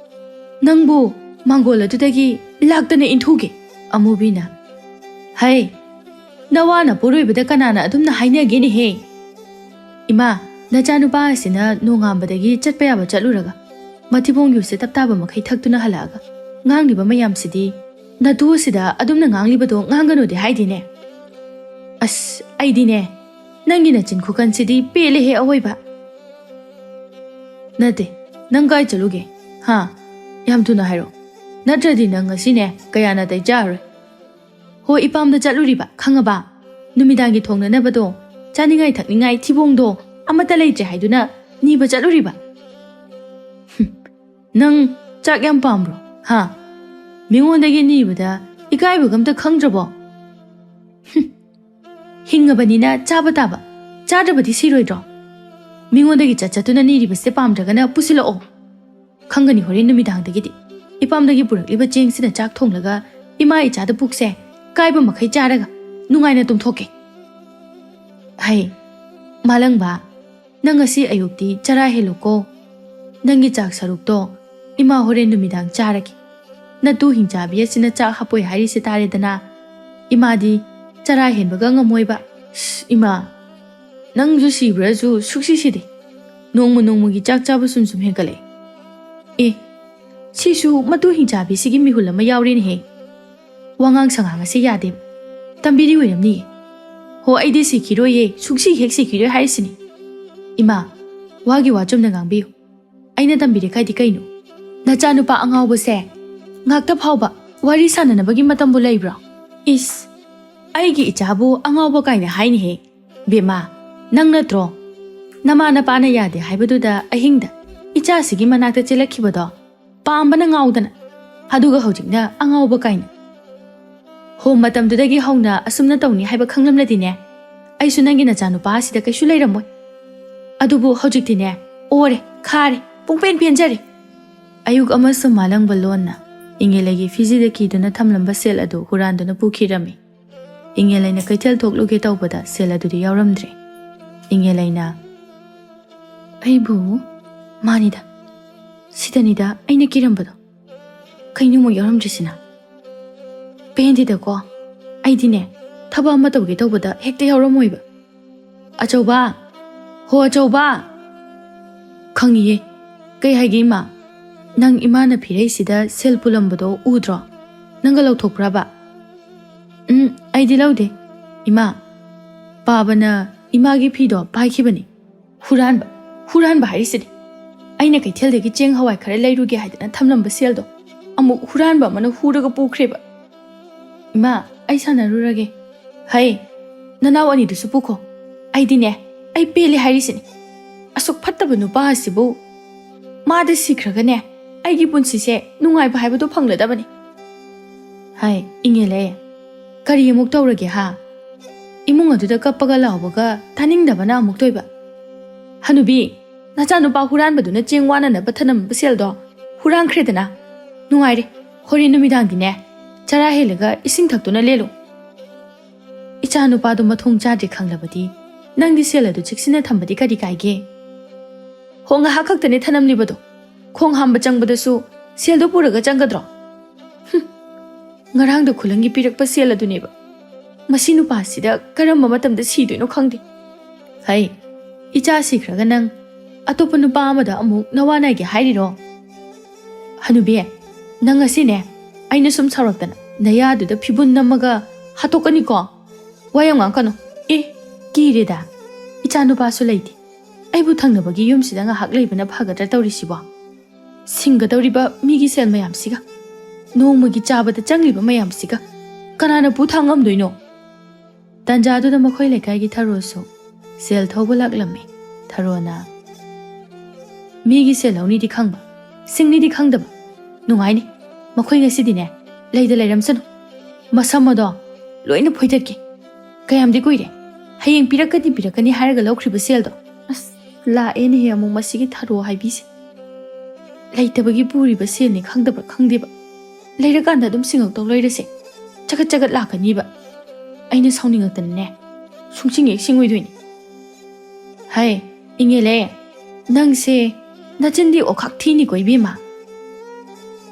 ꯅꯪꯕꯨ ꯃꯥꯡꯒꯣꯜ ꯑꯗꯨꯗꯒꯤ ꯂꯥꯛꯇꯅ ꯏꯟꯊꯨꯒꯦ꯫" ꯑꯃꯨꯕꯤꯅ, "ꯍꯩ, ꯅꯋꯥ ꯅꯄꯨꯔꯣꯏꯕꯗ ꯀꯅꯥꯅ ꯑꯗꯨꯝꯅ ꯍꯥꯏꯅꯒꯦꯅꯦꯍꯦ? ꯏꯃꯥ, ꯅꯆꯥꯅꯨꯄꯥ ꯑꯁꯤꯅ ꯅꯣꯡꯉꯥꯟꯕꯗꯒꯤ ꯆꯠꯄ ꯌꯥꯕ ꯆꯠꯂꯨꯔꯒ, ꯃꯊꯤꯕꯣꯡ ꯌꯨꯁꯦ ꯇꯞ ꯇꯥꯕ ꯃꯈꯩ ꯊꯛꯇꯨꯅ ꯍꯜꯂꯛꯑꯒ ꯉꯥꯡꯂꯤꯕ ꯃꯌꯥꯝꯁꯤꯗꯤ, ꯅꯇꯨ ꯑꯁꯤꯗ ꯑꯗꯨꯝꯅ ꯉꯥꯡꯂꯤꯕꯗꯣ ꯉꯥꯡꯒꯅꯨꯗꯤ ꯍꯥꯏꯗꯦꯅꯦ꯫ ꯑꯁ, ꯑꯩꯗꯤꯅꯦ, ꯅꯪꯒꯤ ꯅꯆꯤꯟ ꯈꯨꯀꯟꯁꯤꯗꯤ ꯄꯦꯜꯂꯦꯍꯦ ꯑꯋꯣꯏꯕ꯫ ꯅꯠꯇꯦ, ꯅꯪ ꯀꯥꯏ ꯆꯠꯂꯨꯒꯦ? ꯍꯥ? ꯌꯥꯝ ꯊꯨꯅ ꯍꯥꯏꯔꯛꯑꯣ꯫ ꯅꯠꯇ꯭ꯔꯗꯤ ꯅꯪ ꯉꯁꯤꯅꯦ ꯀꯌꯥ ꯅꯥꯇꯩ ꯆꯥꯔꯔꯣꯏ꯫ ꯍꯣ, ꯏꯄꯥꯝꯗ ꯆꯠꯂꯨꯔꯤꯕ, ꯈꯪꯉꯕ? ꯅꯨꯃꯤꯗꯥꯡꯒꯤ ꯊꯣꯡꯅꯅꯕꯗꯣ, ꯆꯥꯅꯤꯡꯉꯥꯏ ꯊꯛꯅꯤꯡꯉꯥꯏ ꯊꯤꯕꯣꯡꯗꯣ ꯑꯃꯠꯇ ꯂꯩꯇ꯭ꯔꯦ ꯍꯥꯏꯗꯨꯅ ꯅꯤꯕ ꯆꯠꯂꯨꯔꯤꯕ? ꯍꯨꯝ, ꯅꯪ ꯆꯥꯛ ꯌꯥꯝ ꯄꯥꯝꯕ꯭ꯔꯣ? ꯍꯥ? ꯃꯤꯉꯣꯟꯗꯒꯤ ꯅꯤꯕꯗ ꯏꯀꯥꯏꯕꯒ ꯑꯝꯇ ꯈꯪꯗ꯭ꯔꯕꯣ? ꯍꯨꯝ, ꯍꯤꯡꯉꯕꯅꯤꯅ ꯆꯥꯕ ꯇꯥꯕ, ꯆꯥꯗ꯭ꯔꯕꯗꯤ ꯁꯤꯔꯣꯏꯗ꯭ꯔꯣ? ꯃꯤꯉꯣꯟꯗꯒꯤ ꯆꯠ ꯆꯠꯇꯨꯅ ꯅꯤꯔꯤꯕꯁꯦ ꯄꯥꯝꯗ꯭ꯔꯒꯅ ꯄꯨꯁꯤꯜꯂꯛꯑꯣ꯫ ꯈꯪꯒꯅꯤ ꯍꯣꯔꯦꯟ ꯅꯨꯃꯤꯗꯥꯡꯗꯒꯤꯗꯤ꯫ ꯏꯄꯥꯝꯗꯒꯤ ꯄꯨꯔꯛꯂꯤꯕ ꯆꯦꯡꯁꯤꯅ ꯆꯥꯛ ꯊꯣꯡꯂꯒ ꯏꯃꯥ ꯏꯆꯥꯗ ꯄꯨꯛꯁꯦ ꯀꯥꯏꯕ ꯃꯈꯩ ꯆꯥꯔꯒ ꯅꯨꯡꯉꯥꯏꯅ ꯇꯨꯝꯊꯣꯛꯀꯦ꯫ ꯍꯩ, ꯃꯥꯂꯪꯕ, ꯅꯪ ꯉꯁꯤ ꯑꯌꯨꯛꯇꯤ ꯆꯔꯥ ꯍꯦꯜꯂꯨꯀꯣ꯫ ꯅꯪꯒꯤ ꯆꯥꯛ ꯁꯔꯨꯛꯇꯣ ꯏꯃꯥ ꯍꯣꯔꯦꯟ ꯅꯨꯃꯤꯗꯥꯡ ꯆꯥꯔꯒꯦ꯫ ꯅꯇꯨ ꯍꯤꯡꯆꯥꯕꯤ ꯑꯁꯤꯅ ꯆꯥꯛ ꯍꯥꯞꯄꯣꯏ ꯍꯥꯏꯔꯤꯁꯦ ꯇꯥꯔꯦꯗꯅ꯫ ꯏꯃꯥꯗꯤ ꯆꯔꯥ ꯍꯦꯟꯕꯒ ꯉꯝꯃꯣꯏꯕ꯫ ꯁ, ꯏꯃꯥ, ꯅꯪꯁꯨ ꯁꯤꯕ꯭ꯔꯁꯨ ꯁꯨꯛꯁꯤ ꯁꯤꯗꯦ꯫ ꯅꯣꯡꯃ ꯅꯣꯡꯃꯒꯤ ꯆꯥꯛ ꯆꯥꯕ ꯁꯨꯝ ꯁꯨꯝ ꯍꯦꯟꯒꯠꯂꯛꯑꯦ꯫ ꯑꯦ, ꯁꯤꯁꯨ ꯃꯇꯨ ꯍꯤꯡꯆꯥꯕꯤꯁꯤꯒꯤ ꯃꯤꯍꯨꯜ ꯑꯃ ꯌꯥꯎꯔꯦꯅꯦꯍꯦ꯫ ꯋꯥꯉꯥꯡ ꯁꯉꯥꯡ ꯑꯁꯤ ꯌꯥꯗꯦ꯫ ꯇꯝꯕꯤꯔꯤ ꯑꯣꯏꯔꯝꯅꯤꯌꯦ꯫ ꯍꯣ, ꯑꯩꯗꯤ ꯁꯤꯈꯤꯔꯣꯏꯌꯦ, ꯁꯨꯛꯁꯤ ꯍꯦꯛ ꯁꯤꯈꯤꯔꯣꯏ ꯍꯥꯏꯔꯤꯁꯤꯅꯤ꯫ ꯏꯃꯥ, ꯋꯥꯒꯤ ꯋꯥ ꯆꯨꯝꯅ ꯉꯥꯡꯕꯤꯌꯨ꯫ ꯑꯩꯅ ꯇꯝꯕꯤꯔꯦ ꯈꯥꯏꯗꯤ ꯀꯩꯅꯣ? ꯅꯆꯥꯅꯨꯄꯥ ꯑꯉꯥꯎꯕꯁꯦ ꯉꯥꯛꯇ ꯐꯥꯎꯕ ꯋꯥꯔꯤ ꯁꯥꯟꯅꯅꯕꯒꯤ ꯃꯇꯝꯕꯨ ꯂꯩꯕ꯭ꯔꯣ? ꯏꯁ, ꯑꯩꯒꯤ ꯏꯆꯥꯕꯨ ꯑꯉꯥꯎꯕ ꯀꯥꯏꯅ ꯍꯥꯏꯅꯤꯍꯦ꯫ ꯕꯦꯝꯃ, ꯅꯪ ꯅꯠꯇ꯭ꯔꯣ ꯅꯃꯥ ꯅꯄꯥꯅ ꯌꯥꯗꯦ ꯍꯥꯏꯕꯗꯨꯗ ꯑꯍꯤꯡꯗ ꯏꯆꯥꯁꯤꯒꯤ ꯃꯅꯥꯛꯇ ꯆꯦꯜꯂꯛꯈꯤꯕꯗꯣ? ꯄꯥꯝꯕꯅ ꯉꯥꯎꯗꯅ, ꯑꯗꯨꯒ ꯍꯧꯖꯤꯛꯅ ꯑꯉꯥꯎꯕ ꯀꯥꯏꯅ꯫ ꯍꯣ, ꯃꯇꯝꯗꯨꯗꯒꯤ ꯍꯧꯅ ꯑꯁꯨꯝꯅ ꯇꯧꯅꯤ ꯍꯥꯏꯕ ꯈꯪꯂꯝꯂꯗꯤꯅꯦ, ꯑꯩꯁꯨ ꯅꯪꯒꯤ ꯅꯆꯥꯅꯨꯄꯥ ꯑꯁꯤꯗ ꯀꯩꯁꯨ ꯂꯩꯔꯝꯃꯣꯏ꯫ ꯑꯗꯨꯕꯨ ꯍꯧꯖꯤꯛꯇꯤꯅꯦ, ꯑꯣꯔꯦ, ꯈꯥꯔꯦ, ꯄꯨꯡꯄꯦꯟ ꯄꯦꯟꯖꯔꯦ꯫ ꯑꯌꯨꯛ ꯑꯃꯁꯨ ꯃꯥꯂꯪꯕ ꯂꯣꯟꯅ ꯏꯉꯦꯂꯩꯒꯤ ꯐꯤꯖꯤꯗ ꯀꯤꯗꯨꯅ ꯊꯝꯂꯝꯕ ꯁꯦꯜ ꯑꯗꯨ ꯍꯨꯔꯥꯟꯗꯨꯅ ꯄꯨꯈꯤꯔꯝꯃꯤ꯫ ꯏꯉꯦꯂꯩꯅ ꯀꯩꯊꯦꯜ ꯊꯣꯛꯂꯨꯒꯦ ꯇꯧꯕꯗ ꯁꯦꯜ ꯑꯗꯨꯗꯤ ꯌꯥꯎꯔꯝꯗ꯭ꯔꯦ꯫ ꯏꯉꯦꯂꯩꯅ, "ꯑꯩꯕꯨ, ꯃꯥꯅꯤꯗ, ꯁꯤꯗꯅꯤꯗ ꯑꯩꯅ ꯀꯤꯔꯝꯕꯗꯣ꯫ ꯀꯩꯅꯣ ꯑꯃꯨꯛ ꯌꯥꯎꯔꯝꯗ꯭ꯔꯤꯁꯤꯅ? ꯄꯦꯟꯗꯦꯗꯀꯣ, ꯑꯩꯗꯤꯅꯦ, ꯊꯕꯛ ꯑꯃ ꯇꯧꯒꯦ ꯇꯧꯕꯗ ꯍꯦꯛꯇ ꯌꯥꯎꯔꯝꯃꯣꯏꯕ꯫ ꯑꯆꯧꯕ! ꯍꯣ, ꯑꯆꯧꯕ!" "ꯈꯪꯉꯤꯌꯦ꯫ ꯀꯩ ꯍꯥꯏꯒꯦ, ꯏꯃꯥ? ꯅꯪ ꯏꯃꯥꯅ ꯐꯤꯔꯩꯁꯤꯗ ꯁꯦꯜ ꯄꯨꯂꯝꯕꯗꯣ ꯎꯗ꯭ꯔꯣ? ꯅꯪꯒ ꯂꯧꯊꯣꯛꯄ꯭ꯔꯕ?" "ꯎꯝ, ꯑꯩꯗꯤ ꯂꯧꯗꯦ, ꯏꯃꯥ꯫ ꯄꯥꯕꯅ ꯏꯃꯥꯒꯤ ꯐꯤꯗꯣ ꯄꯥꯏꯈꯤꯕꯅꯤ꯫ ꯍꯨꯔꯥꯟꯕ, ꯍꯨꯔꯥꯟꯕ ꯍꯥꯏꯔꯤꯁꯤꯗꯤ꯫ ꯑꯩꯅ ꯀꯩꯊꯦꯜꯗꯒꯤ ꯆꯦꯡ ꯍꯋꯥꯏ ꯈꯔ ꯂꯩꯔꯨꯒꯦ ꯍꯥꯏꯗꯅ ꯊꯝꯂꯝꯕ ꯁꯦꯜꯗꯣ ꯑꯃꯨꯛ ꯍꯨꯔꯥꯟꯕ ꯑꯃꯅ ꯍꯨꯔꯒ ꯄꯨꯈ꯭ꯔꯦꯕ꯫ ꯏꯃꯥ, ꯑꯩ ꯁꯥꯟꯅꯔꯨꯔꯒꯦ꯫ ꯍꯩ, ꯅꯅꯥꯎ ꯑꯅꯤꯗꯨꯁꯨ ꯄꯨꯈꯣ꯫ ꯑꯩꯗꯤꯅꯦ, ꯑꯩ ꯄꯦꯜꯂꯦ ꯍꯥꯏꯔꯤꯁꯤꯅꯤ꯫ ꯑꯁꯨꯛ ꯐꯠꯇꯕ ꯅꯨꯄꯥ ꯑꯁꯤꯕꯨ, ꯃꯥꯗ ꯁꯤꯈ꯭ꯔꯒꯅꯦ, ꯑꯩꯒꯤ ꯄꯨꯟꯁꯤꯁꯦ ꯅꯨꯡꯉꯥꯏꯕ ꯍꯥꯏꯕꯗꯨ ꯐꯪꯂꯗꯕꯅꯤ꯫ ꯍꯥꯏ, ꯏꯉꯦꯂꯦ, ꯀꯔꯤ ꯑꯃꯨꯛ ꯇꯧꯔꯒꯦ ꯍꯥ? ꯏꯃꯨꯡ ꯑꯗꯨꯗ ꯀꯞꯄꯒ ꯂꯥꯎꯕꯒ ꯇꯥꯅꯤꯡꯗꯕꯅ ꯑꯃꯨꯛ ꯇꯣꯏꯕ꯫ ꯍꯅꯨꯕꯤ, ꯅꯆꯥꯅꯨꯄꯥ ꯍꯨꯔꯥꯟꯕꯗꯨꯅ ꯆꯦꯡ ꯋꯥꯅꯅꯕ ꯊꯅꯝꯕ ꯁꯦꯜꯗꯣ ꯍꯨꯔꯥꯟꯈ꯭ꯔꯦꯗꯅ꯫ ꯅꯨꯡꯉꯥꯏꯔꯦ, ꯍꯣꯔꯦꯟ ꯅꯨꯃꯤꯗꯥꯡꯗꯤꯅꯦ, ꯆꯔꯥ ꯍꯦꯜꯂꯒ ꯏꯁꯤꯡ ꯊꯛꯇꯨꯅ ꯂꯦꯜꯂꯨ꯫ ꯏꯆꯥꯅꯨꯄꯥꯗꯣ ꯃꯊꯣꯡ ꯆꯥꯗ꯭ꯔꯦ ꯈꯪꯂꯕꯗꯤ, ꯅꯪꯗꯤ ꯁꯦꯜ ꯑꯗꯨ ꯆꯦꯛꯁꯤꯟꯅ ꯊꯝꯕꯗꯤ ꯀꯔꯤ ꯀꯥꯏꯒꯦ? ꯍꯣ, ꯉꯥꯏꯍꯥꯛ ꯈꯛꯇꯅꯦ ꯊꯅꯝꯂꯤꯕꯗꯣ꯫ ꯈꯣꯡ ꯍꯥꯝꯕ ꯆꯪꯕꯗꯁꯨ ꯁꯦꯜꯗꯣ ꯄꯨꯔꯒ ꯆꯪꯒꯗ꯭ꯔꯣ? ꯍꯨꯝ, ꯉꯔꯥꯡꯗ ꯈꯨꯂꯪꯒꯤ ꯄꯤꯔꯛꯄ ꯁꯦꯜ ꯑꯗꯨꯅꯦꯕ꯫ ꯃꯁꯤ ꯅꯨꯄꯥꯁꯤꯗ ꯀꯔꯝꯕ ꯃꯇꯝꯗ ꯁꯤꯗꯣꯏꯅꯣ ꯈꯪꯗꯦ꯫ ꯍꯩ, ꯏꯆꯥ ꯁꯤꯈ꯭ꯔꯒ ꯅꯪ ꯑꯇꯣꯞꯄ ꯅꯨꯄꯥ ꯑꯃꯗ ꯑꯃꯨꯛ ꯅꯋꯥ ꯅꯥꯏꯒꯦ ꯍꯥꯏꯔꯤꯔꯣ? ꯍꯅꯨꯕꯤ, ꯅꯪ ꯉꯁꯤꯅꯦ, ꯑꯩꯅ ꯁꯨꯝ ꯁꯥꯎꯔꯛꯇꯅ ꯅꯌꯥꯗꯨꯗ ꯐꯤꯕꯨꯟ ꯅꯝꯃꯒ ꯍꯥꯠꯇꯣꯛꯀꯅꯤꯀꯣ꯫ ꯋꯥ ꯌꯥꯝ ꯉꯥꯡꯀꯅꯨ꯫ ꯑꯦ, ꯀꯤꯔꯦꯗ꯫ ꯏꯆꯥ ꯅꯨꯄꯥꯁꯨ ꯂꯩꯇꯦ꯫ ꯑꯩꯕꯨ ꯊꯪꯅꯕꯒꯤ ꯌꯨꯝꯁꯤꯗ ꯉꯥꯏꯍꯥꯛ ꯂꯩꯕꯅ ꯐꯒꯗ꯭ꯔꯥ ꯇꯧꯔꯤꯁꯤꯕꯣ? ꯁꯤꯡꯒꯗꯧꯔꯤꯕ ꯃꯤꯒꯤ ꯁꯦꯜ ꯃꯌꯥꯝꯁꯤꯒ꯫ ꯅꯣꯡꯃꯒꯤ ꯆꯥꯕꯗ ꯆꯪꯂꯤꯕ ꯃꯌꯥꯝꯁꯤꯒ꯫ ꯀꯅꯥꯅ ꯄꯨ ꯊꯥꯡ ꯉꯝꯗꯣꯏꯅꯣ? ꯇꯥꯟꯖꯥꯗꯨꯗ ꯃꯈꯣꯏ ꯂꯩꯀꯥꯏꯒꯤ ꯊꯔꯣꯁꯨ ꯁꯦꯜ ꯊꯧꯕ ꯂꯥꯛꯂꯝꯃꯤ꯫ ꯊꯔꯣꯅ, "ꯃꯤꯒꯤ ꯁꯦꯜ ꯂꯧꯅꯤꯗꯤ ꯈꯪꯕ, ꯁꯤꯡꯅꯤꯗꯤ ꯈꯪꯗꯕ꯫ ꯅꯨꯡꯉꯥꯏꯅꯤ꯫ ꯃꯈꯣꯏ ꯉꯁꯤꯗꯤꯅꯦ, ꯂꯩꯗ ꯂꯩꯔꯝꯁꯅꯨ꯫ ꯃꯁꯝ ꯑꯗꯣ ꯂꯣꯏꯅ ꯐꯣꯏꯗꯠꯀꯦ꯫ ꯀꯌꯥꯝꯗꯤ ꯀꯨꯏꯔꯦ? ꯍꯌꯦꯡ ꯄꯤꯔꯛꯀꯅꯤ, ꯄꯤꯔꯛꯀꯅꯤ ꯍꯥꯏꯔꯒ ꯂꯧꯈ꯭ꯔꯤꯕ ꯁꯦꯜꯗꯣ꯫ ꯑꯁ, ꯂꯥꯛꯑꯦꯅꯦꯍꯦ ꯑꯃꯨꯛ ꯃꯁꯤꯒꯤ ꯊꯔꯣ ꯍꯥꯏꯕꯤꯁꯦ꯫ ꯂꯩꯇꯕꯒꯤ ꯄꯨꯔꯤꯕ ꯁꯦꯜꯅꯤ ꯈꯪꯗꯕ꯭ꯔꯥ ꯈꯪꯗꯦꯕ꯫ ꯂꯩꯔꯀꯥꯟꯗ ꯑꯗꯨꯝ ꯁꯤꯡꯉꯛꯇꯧ ꯂꯩꯔꯁꯦ꯫ ꯆꯒꯠ ꯆꯒꯠ ꯂꯥꯛꯀꯅꯤꯕ꯫ ꯑꯩꯅ ꯁꯥꯎꯅꯤꯡꯉꯛꯇꯅꯅꯦ, ꯁꯨꯡꯁꯤꯡ ꯍꯦꯛ ꯁꯤꯡꯉꯣꯏꯗꯣꯏꯅꯤ꯫ ꯍꯥꯏ, ꯏꯉꯦꯂꯦ, ꯅꯪꯁꯦ ꯅꯆꯤꯟꯗꯤ ꯑꯣꯈꯥꯛ ꯊꯤꯅꯤꯀꯣ ꯏꯕꯦꯝꯃ꯫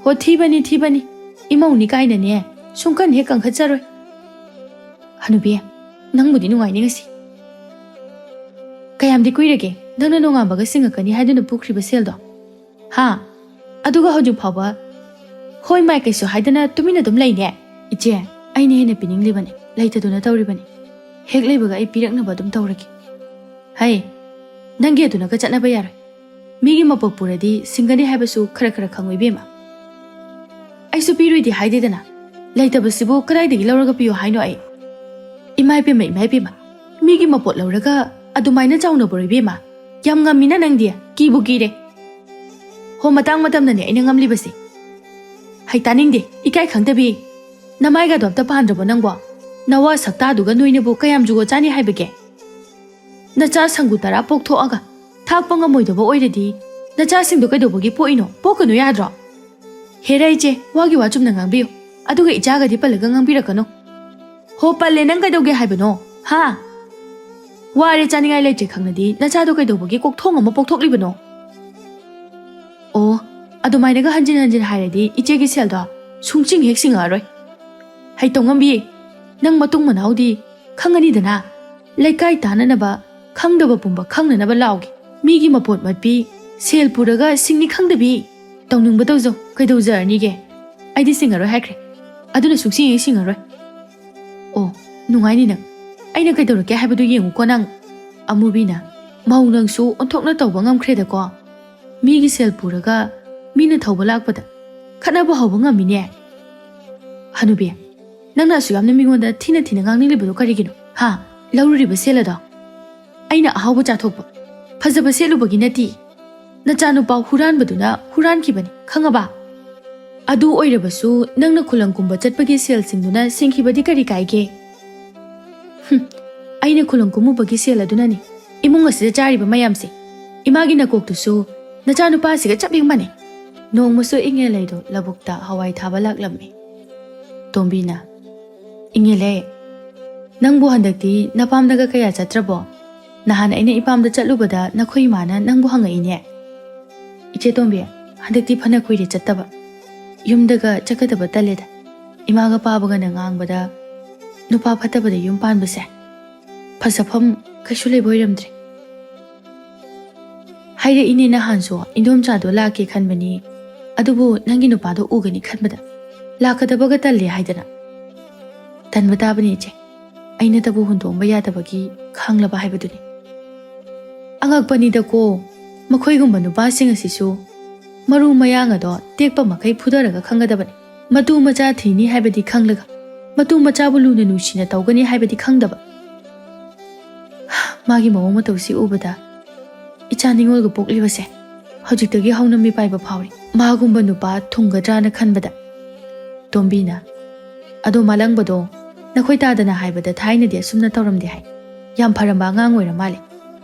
ꯍꯣ, ꯊꯤꯕꯅꯤ, ꯊꯤꯕꯅꯤ꯫ ꯏꯃꯧꯅꯤ ꯀꯥꯏꯅꯅꯦ, ꯁꯨꯡꯀꯟ ꯍꯦꯛ ꯀꯟꯈꯠꯆꯔꯣꯏ꯫ ꯍꯅꯨꯕꯤ, ꯅꯪꯕꯨꯗꯤ ꯅꯨꯡꯉꯥꯏꯅꯤ ꯉꯁꯤ꯫ ꯀꯌꯥꯝꯗꯤ ꯀꯨꯏꯔꯒꯦ ꯅꯪꯅ ꯅꯣꯡꯉꯥꯟꯕꯒ ꯁꯤꯡꯉꯛꯀꯅꯤ ꯍꯥꯏꯗꯨꯅ ꯄꯨꯈ꯭ꯔꯤꯕ ꯁꯦꯜꯗꯣ? ꯍꯥ? ꯑꯗꯨꯒ ꯍꯧꯖꯤꯛ ꯐꯥꯎꯕ ꯍꯣꯏ ꯃꯥꯏ ꯀꯩꯁꯨ ꯍꯥꯏꯗꯅ ꯇꯨꯃꯤꯟꯅ ꯑꯗꯨꯝ ꯂꯩꯅꯦ? ꯏꯆꯦ, ꯑꯩꯅ ꯍꯦꯟꯅ ꯄꯤꯅꯤꯡꯂꯤꯕꯅꯤ, ꯂꯩꯇꯗꯨꯅ ꯇꯧꯔꯤꯕꯅꯤ꯫ ꯍꯦꯛ ꯂꯩꯕꯒ ꯑꯩ ꯄꯤꯔꯛꯅꯕ ꯑꯗꯨꯝ ꯇꯧꯔꯒꯦ꯫ ꯍꯩ, ꯅꯪꯒꯤ ꯑꯗꯨꯅꯒ ꯆꯠꯅꯕ ꯌꯥꯔꯣꯏ꯫ ꯃꯤꯒꯤ ꯃꯄꯣꯛ ꯄꯨꯔꯗꯤ ꯁꯤꯡꯒꯅꯤ ꯍꯥꯏꯕꯁꯨ ꯈꯔ ꯈꯔ ꯈꯪꯉꯨ ꯏꯕꯦꯝꯃ꯫ ꯑꯩꯁꯨ ꯄꯤꯔꯣꯏꯗꯤ ꯍꯥꯏꯗꯦꯗꯅ꯫ ꯂꯩꯇꯕꯁꯤꯕꯨ ꯀꯗꯥꯏꯗꯒꯤ ꯂꯧꯔꯒ ꯄꯤꯌꯣ ꯍꯥꯏꯅꯣ ꯑꯩ? ꯏꯃꯥ ꯏꯕꯦꯝꯃ, ꯏꯃꯥ ꯏꯕꯦꯝꯃ, ꯃꯤꯒꯤ ꯃꯄꯣꯠ ꯂꯧꯔꯒ ꯑꯗꯨꯃꯥꯏꯅ ꯆꯥꯎꯅꯕ꯭ꯔꯣ ꯏꯕꯦꯝꯃ? ꯌꯥꯝ ꯉꯝꯃꯤꯅ ꯅꯪꯗꯤ, ꯀꯤꯕꯨ ꯀꯤꯔꯦ꯫ ꯍꯣ, ꯃꯇꯥꯡ ꯃꯇꯝꯅꯅꯦ ꯑꯩꯅ ꯉꯝꯂꯤꯕꯁꯦ꯫ ꯍꯩ, ꯇꯥꯅꯤꯡꯗꯦ, ꯏꯀꯥꯏ ꯈꯪꯗꯕꯤ꯫ ꯅꯃꯥꯏꯒꯗꯣ ꯑꯝꯇ ꯄꯥꯟꯗ꯭ꯔꯕꯣ ꯅꯪꯕꯣ? ꯅꯋꯥ ꯁꯛꯇꯥꯗꯨꯒ ꯅꯣꯏꯅꯕꯨ ꯀꯌꯥꯝ ꯖꯨꯒꯣꯠ ꯆꯥꯅꯤ ꯍꯥꯏꯕꯒꯦ? ꯅꯆꯥ ꯁꯪꯒꯨ ꯇꯔꯥ ꯄꯣꯛꯊꯣꯛꯑꯒ ꯊꯥꯛꯄ ꯉꯝꯃꯣꯏꯗꯕ ꯑꯣꯏꯔꯗꯤ, ꯅꯆꯥꯁꯤꯡꯗꯣ ꯀꯩꯗꯧꯕꯒꯤ ꯄꯣꯛꯏꯅꯣ? ꯄꯣꯛꯀꯅꯨ ꯌꯥꯗ꯭ꯔꯣ? ꯍꯦꯔꯥ ꯏꯆꯦ, ꯋꯥꯒꯤ ꯋꯥ ꯆꯨꯝꯅ ꯉꯥꯡꯕꯤꯌꯨ, ꯑꯗꯨꯒ ꯏꯆꯥꯒꯗꯤ ꯄꯜꯂꯒ ꯉꯥꯡꯕꯤꯔꯛꯀꯅꯨ꯫ ꯍꯣ, ꯄꯜꯂꯦ, ꯅꯪ ꯀꯩꯗꯧꯒꯦ ꯍꯥꯏꯕꯅꯣ? ꯍꯥ? ꯋꯥꯔꯦ, ꯆꯥꯅꯤꯡꯉꯥꯏ ꯂꯩꯇ꯭ꯔꯦ ꯈꯪꯂꯗꯤ ꯅꯆꯥꯗꯣ ꯀꯩꯗꯧꯕꯒꯤ ꯀꯣꯛꯊꯣꯡ ꯑꯃ ꯄꯣꯛꯊꯣꯛꯂꯤꯕꯅꯣ? ꯑꯣ, ꯑꯗꯨꯃꯥꯏꯅꯒ ꯍꯟꯖꯤꯟ ꯍꯟꯖꯤꯟ ꯍꯥꯏꯔꯗꯤ ꯏꯆꯦꯒꯤ ꯁꯦꯜꯗꯣ ꯁꯨꯡꯆꯤꯡ ꯍꯦꯛ ꯁꯤꯡꯉꯛꯑꯔꯣꯏ꯫ ꯍꯩ, ꯇꯧꯉꯝꯕꯤ, ꯅꯪ ꯃꯇꯨꯡ ꯃꯅꯥꯎꯗꯤ ꯈꯪꯉꯅꯤꯗꯅ꯫ ꯂꯩꯀꯥꯏ ꯇꯥꯅꯅꯕ, ꯈꯪꯗꯕ ꯄꯨꯝꯕ ꯈꯪꯅꯅꯕ ꯂꯥꯎꯒꯦ꯫ ꯃꯤꯒꯤ ꯃꯄꯣꯠ ꯃꯠꯄꯤ, ꯁꯦꯜ ꯄꯨꯔꯒ ꯁꯤꯡꯅꯤ ꯈꯪꯗꯕꯤ꯫ ꯇꯧꯅꯤꯡꯕ ꯇꯧꯖꯧ, ꯀꯩꯗꯧꯖꯔꯅꯤꯒꯦ? ꯑꯩꯗꯤ ꯁꯤꯡꯉꯔꯣꯏ ꯍꯥꯏꯈ꯭ꯔꯦ꯫ ꯑꯗꯨꯅ ꯁꯨꯡꯁꯤꯡ ꯍꯦꯛ ꯁꯤꯡꯉꯔꯣꯏ꯫ ꯑꯣ, ꯅꯨꯡꯉꯥꯏꯅꯤ ꯅꯪ꯫ ꯑꯩꯅ ꯀꯩꯗꯧꯔꯛꯀꯦ ꯍꯥꯏꯕꯗꯨ ꯌꯦꯡꯉꯨꯀꯣ ꯅꯪ꯫ ꯑꯃꯨꯕꯤꯅ, "ꯃꯧ ꯅꯪꯁꯨ ꯑꯣꯟꯊꯣꯛꯅ ꯇꯧꯕ ꯉꯝꯈ꯭ꯔꯦꯗꯀꯣ꯫ ꯃꯤꯒꯤ ꯁꯦꯜ ꯄꯨꯔꯒ ꯃꯤꯅ ꯊꯧꯕ ꯂꯥꯛꯄꯗ ꯈꯠꯅꯕ ꯍꯧꯕ ꯉꯝꯃꯤꯅꯦ꯫ ꯍꯅꯨꯕꯤ, ꯅꯪꯅ ꯑꯁꯨꯛ ꯌꯥꯝꯅ ꯃꯤꯉꯣꯟꯗ ꯊꯤꯅ ꯊꯤꯅ ꯉꯥꯡꯅꯤꯡꯂꯤꯕꯗꯣ ꯀꯔꯤꯒꯤꯅꯣ? ꯍꯥ? ꯂꯧꯔꯨꯔꯤꯕ ꯁꯦꯜ ꯑꯗꯣ? ꯑꯩꯅ ꯑꯍꯥꯎꯕ ꯆꯥꯊꯣꯛꯄ, ꯐꯖꯕ ꯁꯦꯠꯂꯨꯕꯒꯤ ꯅꯠꯇꯦ꯫ ꯅꯆꯥꯅꯨꯄꯥ ꯍꯨꯔꯥꯟꯕꯗꯨꯅ ꯍꯨꯔꯥꯟꯈꯤꯕꯅꯤ, ꯈꯪꯉꯕ? ꯑꯗꯨ ꯑꯣꯏꯔꯕꯁꯨ ꯅꯪꯅ ꯈꯨꯂꯪ ꯀꯨꯝꯕ ꯆꯠꯄꯒꯤ ꯁꯦꯜꯁꯤꯡꯗꯨꯅ ꯁꯤꯡꯈꯤꯕꯗꯤ ꯀꯔꯤ ꯀꯥꯏꯒꯦ?" "ꯍꯨꯝ, ꯑꯩꯅ ꯈꯨꯂꯪ ꯀꯨꯝꯃꯨꯕꯒꯤ ꯁꯦꯜ ꯑꯗꯨꯅꯅꯤ ꯏꯃꯨꯡ ꯑꯁꯤꯗ ꯆꯥꯔꯤꯕ ꯃꯌꯥꯝꯁꯦ꯫ ꯏꯃꯥꯒꯤ ꯅꯀꯣꯛꯇꯨꯁꯨ ꯅꯆꯥꯅꯨꯄꯥꯁꯤꯒ ꯆꯞ ꯍꯦꯛ ꯃꯥꯟꯅꯩ꯫" ꯅꯣꯡꯃꯁꯨ ꯏꯉꯦꯜ ꯂꯩꯗꯣ ꯂꯧꯕꯨꯛꯇ ꯍꯋꯥꯏ ꯊꯥꯕ ꯂꯥꯛꯂꯝꯃꯤ꯫ ꯇꯣꯝꯕꯤꯅ, "ꯏꯉꯦꯜꯂꯩ, ꯅꯪꯕꯨ ꯍꯟꯗꯛꯇꯤ ꯅꯄꯥꯝꯗꯒ ꯀꯌꯥ ꯆꯠꯇ꯭ꯔꯕꯣ? ꯅꯍꯥꯟ ꯑꯩꯅ ꯏꯄꯥꯝꯗ ꯆꯠꯂꯨꯕꯗ ꯅꯈꯣꯏ ꯏꯃꯥꯅ ꯅꯪꯕꯨ ꯍꯪꯉꯛꯏꯅꯦ꯫" "ꯏꯆꯦ ꯇꯣꯝꯕꯤ, ꯍꯟꯗꯛꯇꯤ ꯐꯅ ꯀꯨꯏꯔꯦ ꯆꯠꯇꯕ꯫ ꯌꯨꯝꯗꯒ ꯆꯠꯀꯗꯕ ꯇꯜꯂꯦꯗ꯫ ꯏꯃꯥꯒ ꯄꯥꯕꯒꯅ ꯉꯥꯡꯕꯗ ꯅꯨꯄꯥ ꯐꯠꯇꯕꯗ ꯌꯨꯝ ꯄꯥꯟꯕꯁꯦ ꯐꯖꯐꯝ ꯀꯩꯁꯨ ꯂꯩꯕ ꯑꯣꯏꯔꯝꯗ꯭ꯔꯦ꯫" "ꯍꯥꯏꯔꯛꯏꯅꯦ ꯅꯍꯥꯟꯁꯨ, ꯏꯟꯗꯣꯝꯆꯥꯗꯣ ꯂꯥꯛꯀꯦ ꯈꯟꯕꯅꯤ, ꯑꯗꯨꯕꯨ ꯅꯪꯒꯤ ꯅꯨꯄꯥꯗꯣ ꯎꯒꯅꯤ ꯈꯟꯕꯗ ꯂꯥꯛꯀꯗꯕꯒ ꯇꯜꯂꯦ ꯍꯥꯏꯗꯅ꯫" "ꯇꯟꯕ ꯇꯥꯕꯅꯤ ꯏꯆꯦ, ꯑꯩꯅꯇꯕꯨ ꯍꯨꯟꯗꯣꯛꯑꯝꯕ ꯌꯥꯗꯕꯒꯤ ꯈꯥꯡꯂꯕ ꯍꯥꯏꯕꯗꯨꯅꯤ꯫" ꯑꯉꯛꯄꯅꯤꯗꯀꯣ, ꯃꯈꯣꯏꯒꯨꯝꯕ ꯅꯨꯄꯥꯁꯤꯡ ꯑꯁꯤꯁꯨ ꯃꯔꯨ ꯃꯌꯥꯡ ꯑꯗꯣ ꯇꯦꯛꯄ ꯃꯈꯩ ꯐꯨꯊꯔꯒ ꯈꯪꯒꯗꯕꯅꯤ꯫ ꯃꯇꯨ ꯃꯆꯥ ꯊꯤꯅꯤ ꯍꯥꯏꯕꯗꯤ ꯈꯪꯂꯒ ꯃꯇꯨ ꯃꯆꯥꯕꯨ ꯂꯨꯅ ꯅꯨꯡꯁꯤꯅ ꯇꯧꯒꯅꯤ ꯍꯥꯏꯕꯗꯤ ꯈꯪꯗꯕ꯫ ꯃꯥꯒꯤ ꯃꯑꯣꯡ ꯃꯇꯧꯁꯤ ꯎꯕꯗ ꯏꯆꯥ ꯅꯤꯉꯣꯜꯒ ꯄꯣꯛꯂꯤꯕꯁꯦ ꯍꯧꯖꯤꯛꯇꯒꯤ ꯍꯧꯅ ꯃꯤꯄꯥꯏꯕ ꯐꯥꯎꯔꯤ꯫ ꯃꯥꯒꯨꯝꯕ ꯅꯨꯄꯥ ꯊꯨꯡꯒꯗ꯭ꯔꯥꯅ ꯈꯟꯕꯗ꯫ ꯇꯣꯝꯕꯤꯅ, "ꯑꯗꯣ ꯃꯥꯂꯪꯕꯗꯣ, ꯅꯈꯣꯏ ꯇꯥꯗꯅ ꯍꯥꯏꯕꯗ ꯊꯥꯏꯅꯗꯤ ꯑꯁꯨꯝꯅ ꯇꯧꯔꯝꯗꯦ ꯍꯥꯏ꯫ ꯌꯥꯝ ꯐꯔꯝꯕ ꯑꯉꯥꯡ ꯑꯣꯏꯔ ꯃꯥꯜꯂꯦ꯫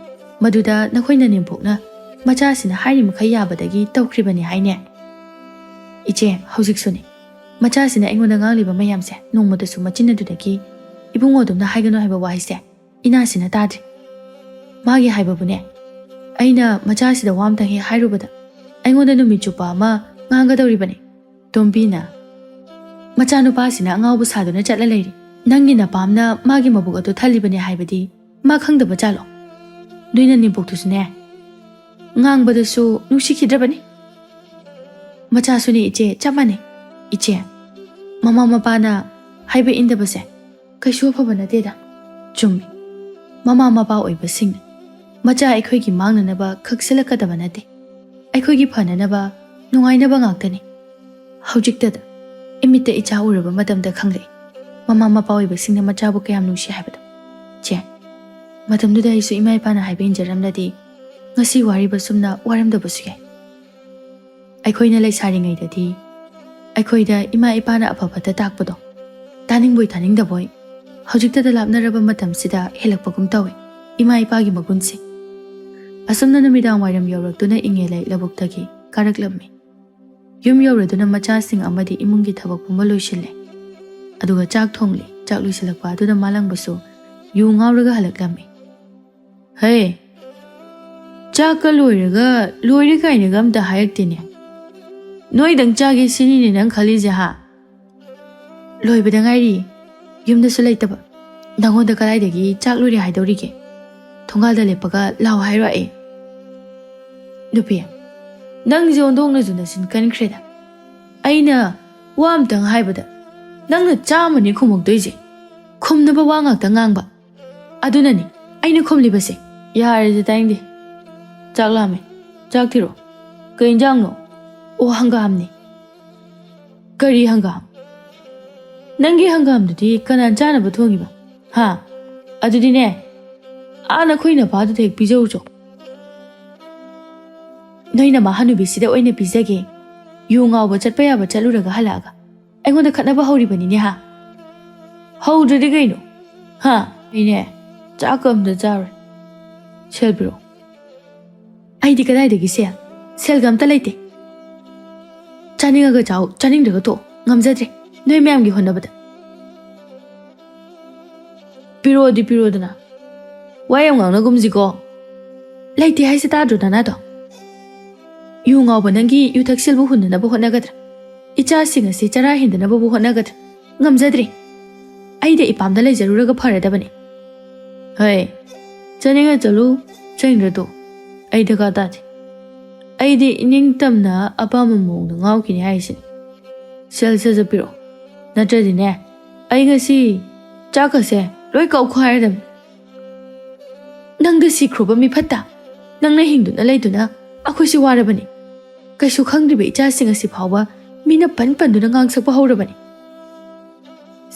ꯃꯗꯨꯗ ꯅꯈꯣꯏ ꯅꯅꯦꯝꯄꯣꯛꯅ ꯃꯆꯥꯁꯤꯅ ꯍꯥꯏꯔꯤ ꯃꯈꯩ ꯌꯥꯕꯗꯒꯤ ꯇꯧꯈ꯭ꯔꯤꯕꯅꯤ ꯍꯥꯏꯅꯦ?" "ꯏꯆꯦ, ꯍꯧꯖꯤꯛꯁꯨꯅꯦ, ꯃꯆꯥꯁꯤꯅ ꯑꯩꯉꯣꯟꯗ ꯉꯥꯡꯂꯤꯕ ꯃꯌꯥꯝꯁꯦ ꯅꯣꯡꯃꯇꯁꯨ ꯃꯆꯤꯟ ꯑꯗꯨꯗꯒꯤ ꯏꯕꯨꯡꯉꯣ ꯑꯗꯨꯝꯅ ꯍꯥꯏꯒꯅꯨ ꯍꯥꯏꯕ ꯋꯥꯍꯩꯁꯦ ꯏꯅꯥꯁꯤꯅ ꯇꯥꯗ꯭ꯔꯤ꯫ ꯃꯥꯒꯤ ꯍꯥꯏꯕꯕꯨꯅꯦ, ꯑꯩꯅ ꯃꯆꯥꯁꯤꯗ ꯋꯥ ꯑꯝꯇꯪ ꯍꯦꯛ ꯍꯥꯏꯔꯨꯕꯗ ꯑꯩꯉꯣꯟꯗ ꯅꯨꯃꯤꯠ ꯆꯨꯞꯄ ꯑꯃ ꯉꯥꯡꯒꯗꯧꯔꯤꯕꯅꯤ꯫" ꯇꯣꯝꯕꯤꯅ, "ꯃꯆꯥꯅꯨꯄꯥꯁꯤꯅ ꯑꯉꯥꯎꯕ ꯁꯥꯗꯨꯅ ꯆꯠꯂ ꯂꯩꯔꯤ꯫ ꯅꯪꯒꯤ ꯅꯄꯥꯝꯅ ꯃꯥꯒꯤ ꯃꯕꯨꯛ ꯑꯗꯨ ꯊꯜꯂꯤꯕꯅꯤ ꯍꯥꯏꯕꯗꯤ ꯃꯥ ꯈꯪꯗꯕ ꯖꯥꯠꯂꯣ? ꯅꯣꯏ ꯅꯅꯦꯝꯄꯣꯛꯇꯨꯁꯨꯅꯦ, ꯉꯥꯡꯕꯗꯁꯨ ꯅꯨꯡꯁꯤꯈꯤꯗ꯭ꯔꯕꯅꯤ꯫" "ꯃꯆꯥꯁꯨꯅꯤ ꯏꯆꯦ, ꯆꯞ ꯃꯥꯟꯅꯩ꯫ ꯏꯆꯦ, ꯃꯃꯥ ꯃꯄꯥꯅ ꯍꯥꯏꯕ ꯏꯟꯗꯕꯁꯦ ꯀꯩꯁꯨ ꯑꯐꯕ ꯅꯠꯇꯦꯗ꯫" "ꯆꯨꯝꯃꯤ꯫ ꯃꯃꯥ ꯃꯄꯥ ꯑꯣꯏꯕꯁꯤꯡꯅ ꯃꯆꯥ ꯑꯩꯈꯣꯏꯒꯤ ꯃꯥꯡꯅꯅꯕ ꯈꯛꯁꯤꯜꯂꯛꯀꯗꯕ ꯅꯠꯇꯦ꯫ ꯑꯩꯈꯣꯏꯒꯤ ꯐꯅꯅꯕ, ꯅꯨꯡꯉꯥꯏꯅꯕ ꯉꯥꯛꯇꯅꯤ꯫ ꯍꯧꯖꯤꯛꯇꯗ ꯏꯃꯤꯠꯇ ꯏꯆꯥ ꯎꯔꯕ ꯃꯇꯝꯗ ꯈꯪꯂꯛꯏ, ꯃꯃꯥ ꯃꯄꯥ ꯑꯣꯏꯕꯁꯤꯡꯅ ꯃꯆꯥꯕꯨ ꯀꯌꯥꯝ ꯅꯨꯡꯁꯤ ꯍꯥꯏꯕꯗꯣ꯫ ꯆꯦ, ꯃꯇꯝꯗꯨꯗ ꯑꯩꯁꯨ ꯏꯃꯥ ꯏꯄꯥꯅ ꯍꯥꯏꯕ ꯏꯟꯖꯔꯝꯂꯗꯤ ꯉꯁꯤ ꯋꯥꯔꯤꯕ ꯁꯨꯝꯅ ꯋꯥꯔꯝꯗꯕꯁꯨ ꯌꯥꯏ꯫ ꯑꯩꯈꯣꯏꯅ ꯂꯩꯁꯥꯔꯤꯉꯩꯗꯗꯤ ꯑꯩꯈꯣꯏꯗ ꯏꯃꯥ ꯏꯄꯥꯅ ꯑꯐ ꯐꯠꯇ ꯇꯥꯛꯄꯗꯣ ꯇꯥꯅꯤꯡꯕꯣꯏ ꯇꯥꯅꯤꯡꯗꯕꯣꯏ, ꯍꯧꯖꯤꯛꯇꯗ ꯂꯥꯞꯅꯔꯕ ꯃꯇꯝꯁꯤꯗ ꯍꯦꯜꯂꯛꯄꯒꯨꯝ ꯇꯧꯏ ꯏꯃꯥ ꯏꯄꯥꯒꯤ ꯃꯒꯨꯟꯁꯦ꯫" ꯑꯁꯨꯝꯅ ꯅꯨꯃꯤꯗꯥꯡ ꯋꯥꯏꯔꯝ ꯌꯧꯔꯛꯇꯨꯅ ꯏꯉꯦꯂꯩ ꯂꯧꯕꯨꯛꯇꯒꯤ ꯀꯥꯔꯛꯂꯝꯃꯤ꯫ ꯌꯨꯝ ꯌꯧꯔꯗꯨꯅ ꯃꯆꯥꯁꯤꯡ ꯑꯃꯗꯤ ꯏꯃꯨꯡꯒꯤ ꯊꯕꯛ ꯄꯨꯝꯕ ꯂꯣꯏꯁꯤꯜꯂꯦ꯫ ꯑꯗꯨꯒ ꯆꯥꯛ ꯊꯣꯡꯂꯦ꯫ ꯆꯥꯛ ꯂꯣꯏꯁꯤꯜꯂꯛꯄ ꯑꯗꯨꯗ ꯃꯥꯂꯪꯕꯁꯨ ꯌꯨ ꯉꯥꯎꯔꯒ ꯍꯜꯂꯛꯂꯝꯃꯤ꯫ "ꯍꯦ, ꯆꯥꯛꯀ ꯂꯣꯏꯔꯒ ꯂꯣꯏꯔꯦ ꯀꯥꯏꯅꯒ ꯑꯝꯇ ꯍꯥꯏꯔꯛꯇꯦꯅꯦ꯫ ꯅꯣꯏꯗꯪ ꯆꯥꯒꯦ ꯁꯤꯅꯤꯅꯦ ꯅꯪ ꯈꯜꯂꯤꯁꯦ, ꯍꯥ?" "ꯂꯣꯏꯕꯗ ꯉꯥꯏꯔꯤ꯫ ꯌꯨꯝꯗꯁꯨ ꯂꯩꯇꯕ꯫ ꯅꯪꯉꯣꯟꯗ ꯀꯗꯥꯏꯗꯒꯤ ꯆꯥꯛ ꯂꯣꯏꯔꯦ ꯍꯥꯏꯗꯧꯔꯤꯒꯦ? ꯊꯣꯡꯒꯥꯜꯗ ꯂꯦꯞꯄꯒ ꯂꯥꯎ ꯍꯥꯏꯔꯣ ꯑꯩ?" "ꯅꯨꯄꯤ, ꯅꯪꯁꯦ ꯑꯣꯟꯊꯣꯛꯅꯁꯨ ꯅꯆꯤꯟ ꯀꯟꯈ꯭ꯔꯦꯗ꯫ ꯑꯩꯅ ꯋꯥ ꯑꯝꯇꯪ ꯍꯥꯏꯕꯗ ꯅꯪꯅ ꯆꯥꯝꯃꯅꯤ ꯈꯨꯝꯃꯛꯇꯣꯏꯁꯦ꯫ ꯈꯨꯝꯅꯕ ꯋꯥ ꯉꯥꯛꯇ ꯉꯥꯡꯕ꯫ ꯑꯗꯨꯅꯅꯤ ꯑꯩꯅ ꯈꯨꯝꯂꯤꯕꯁꯦ꯫" "ꯌꯥꯔꯦꯗ, ꯇꯥꯏꯅꯤꯡꯗꯦ꯫ ꯆꯥꯛ ꯂꯥꯝꯃꯦ꯫ ꯆꯥꯛ ꯊꯤꯔꯛꯑꯣ꯫ ꯀꯩ ꯏꯟꯖꯥꯡꯅꯣ?" "ꯑꯣ, ꯍꯪꯒꯥꯝꯅꯦ꯫" "ꯀꯔꯤ ꯍꯪꯒꯥꯝ?" ꯅꯪꯒꯤ ꯍꯪꯒꯥꯝꯗꯨꯗꯤ ꯀꯅꯥ ꯆꯥꯅꯕ ꯊꯣꯡꯉꯤꯕ? ꯍꯥ? ꯑꯗꯨꯗꯤꯅꯦ, ꯑꯥ ꯅꯈꯣꯏ ꯅꯄꯥꯗꯨꯗ ꯍꯦꯛ ꯄꯤꯖꯧꯆꯣ꯫ ꯅꯣꯏ ꯅꯃꯥ ꯍꯅꯨꯕꯤꯁꯤꯗ ꯑꯣꯏꯅ ꯄꯤꯖꯒꯦ꯫ ꯌꯨ ꯉꯥꯎꯕ ꯆꯠꯄ ꯌꯥꯕ ꯆꯠꯂꯨꯔꯒ ꯍꯜꯂꯛꯑꯒ ꯑꯩꯉꯣꯟꯗ ꯈꯠꯅꯕ ꯍꯧꯔꯤꯕꯅꯤꯅꯦ, ꯍꯥ? ꯍꯧꯗ꯭ꯔꯗꯤ ꯀꯩꯅꯣ? ꯍꯥ? ꯑꯩꯅꯦ, ꯆꯥꯛꯀ ꯑꯝꯇ ꯆꯥꯔꯣꯏ꯫ ꯁꯦꯜ ꯄꯤꯔꯛꯑꯣ꯫ ꯑꯩꯗꯤ ꯀꯗꯥꯏꯗꯒꯤ ꯁꯦꯜ? ꯁꯦꯜꯒ ꯑꯝꯇ ꯂꯩꯇꯦ꯫ ꯆꯥꯅꯤꯡꯉꯒ ꯆꯥꯎ, ꯆꯥꯅꯤꯡꯗ꯭ꯔꯒ ꯇꯣꯛꯑꯣ꯫ ꯉꯝꯖꯗ꯭ꯔꯦ ꯅꯣꯏ ꯃꯌꯥꯝꯒꯤ ꯍꯣꯠꯅꯕꯗ꯫ ꯄꯤꯔꯛꯑꯣꯗꯤ ꯄꯤꯔꯛꯑꯣꯗꯅ꯫ ꯋꯥ ꯌꯥꯝ ꯉꯥꯡꯅꯒꯨꯝꯁꯤꯀꯣ꯫ ꯂꯩꯇꯦ ꯍꯥꯏꯁꯦ ꯇꯥꯗ꯭ꯔꯣ ꯅꯅꯥꯗꯣ? ꯌꯨ ꯉꯥꯎꯕ ꯅꯪꯒꯤ ꯌꯨ ꯊꯛꯁꯤꯜꯕꯨ ꯍꯨꯟꯅꯅꯕ ꯍꯣꯠꯅꯒꯗ꯭ꯔꯥ? ꯏꯆꯥꯁꯤꯡ ꯑꯁꯤ ꯆꯔꯥ ꯍꯦꯟꯗꯅꯕꯕꯨ ꯍꯣꯠꯅꯒꯗ꯭ꯔꯥ? ꯉꯝꯖꯗ꯭ꯔꯦ꯫ ꯑꯩꯗ ꯏꯄꯥꯝꯗ ꯂꯩꯖꯔꯨꯔꯒ ꯐꯔꯗꯕꯅꯤ꯫ ꯍꯣꯏ, ꯆꯠꯅꯤꯡꯉ ꯆꯠꯂꯨ, ꯆꯠꯅꯤꯡꯗ꯭ꯔ ꯇꯣꯛꯎ꯫ ꯑꯩ ꯗꯔꯀꯥꯔ ꯇꯥꯗꯦ꯫ ꯑꯩꯗꯤ ꯏꯅꯤꯡꯇꯝꯅ ꯑꯄꯥꯝꯕ ꯃꯑꯣꯡꯗ ꯉꯥꯎꯈꯤꯅꯤ ꯍꯥꯏꯁꯤꯅꯤ꯫ ꯁꯦꯜ ꯁꯠ ꯆꯠꯄꯤꯔꯣ, ꯅꯠꯇ꯭ꯔꯗꯤꯅꯦ, ꯑꯩ ꯉꯁꯤ ꯆꯥꯛꯀꯁꯦ ꯂꯣꯏ ꯀꯥꯎꯈꯣ ꯍꯥꯏꯔꯗꯕꯅꯤ꯫ ꯅꯪꯗ ꯁꯤꯈ꯭ꯔꯣꯕ ꯃꯤꯐꯠꯇ, ꯅꯪꯅ ꯍꯤꯡꯗꯨꯅ ꯂꯩꯗꯨꯅ ꯑꯩꯈꯣꯏꯁꯤ ꯋꯥꯔꯕꯅꯤ꯫ ꯀꯩꯁꯨ ꯈꯪꯗ꯭ꯔꯤꯕ ꯏꯆꯥꯁꯤꯡ ꯑꯁꯤ ꯐꯥꯎꯕ ꯃꯤꯅ ꯄꯟ ꯄꯟꯗꯨꯅ ꯉꯥꯡꯁꯛꯄ ꯍꯧꯔꯕꯅꯤ꯫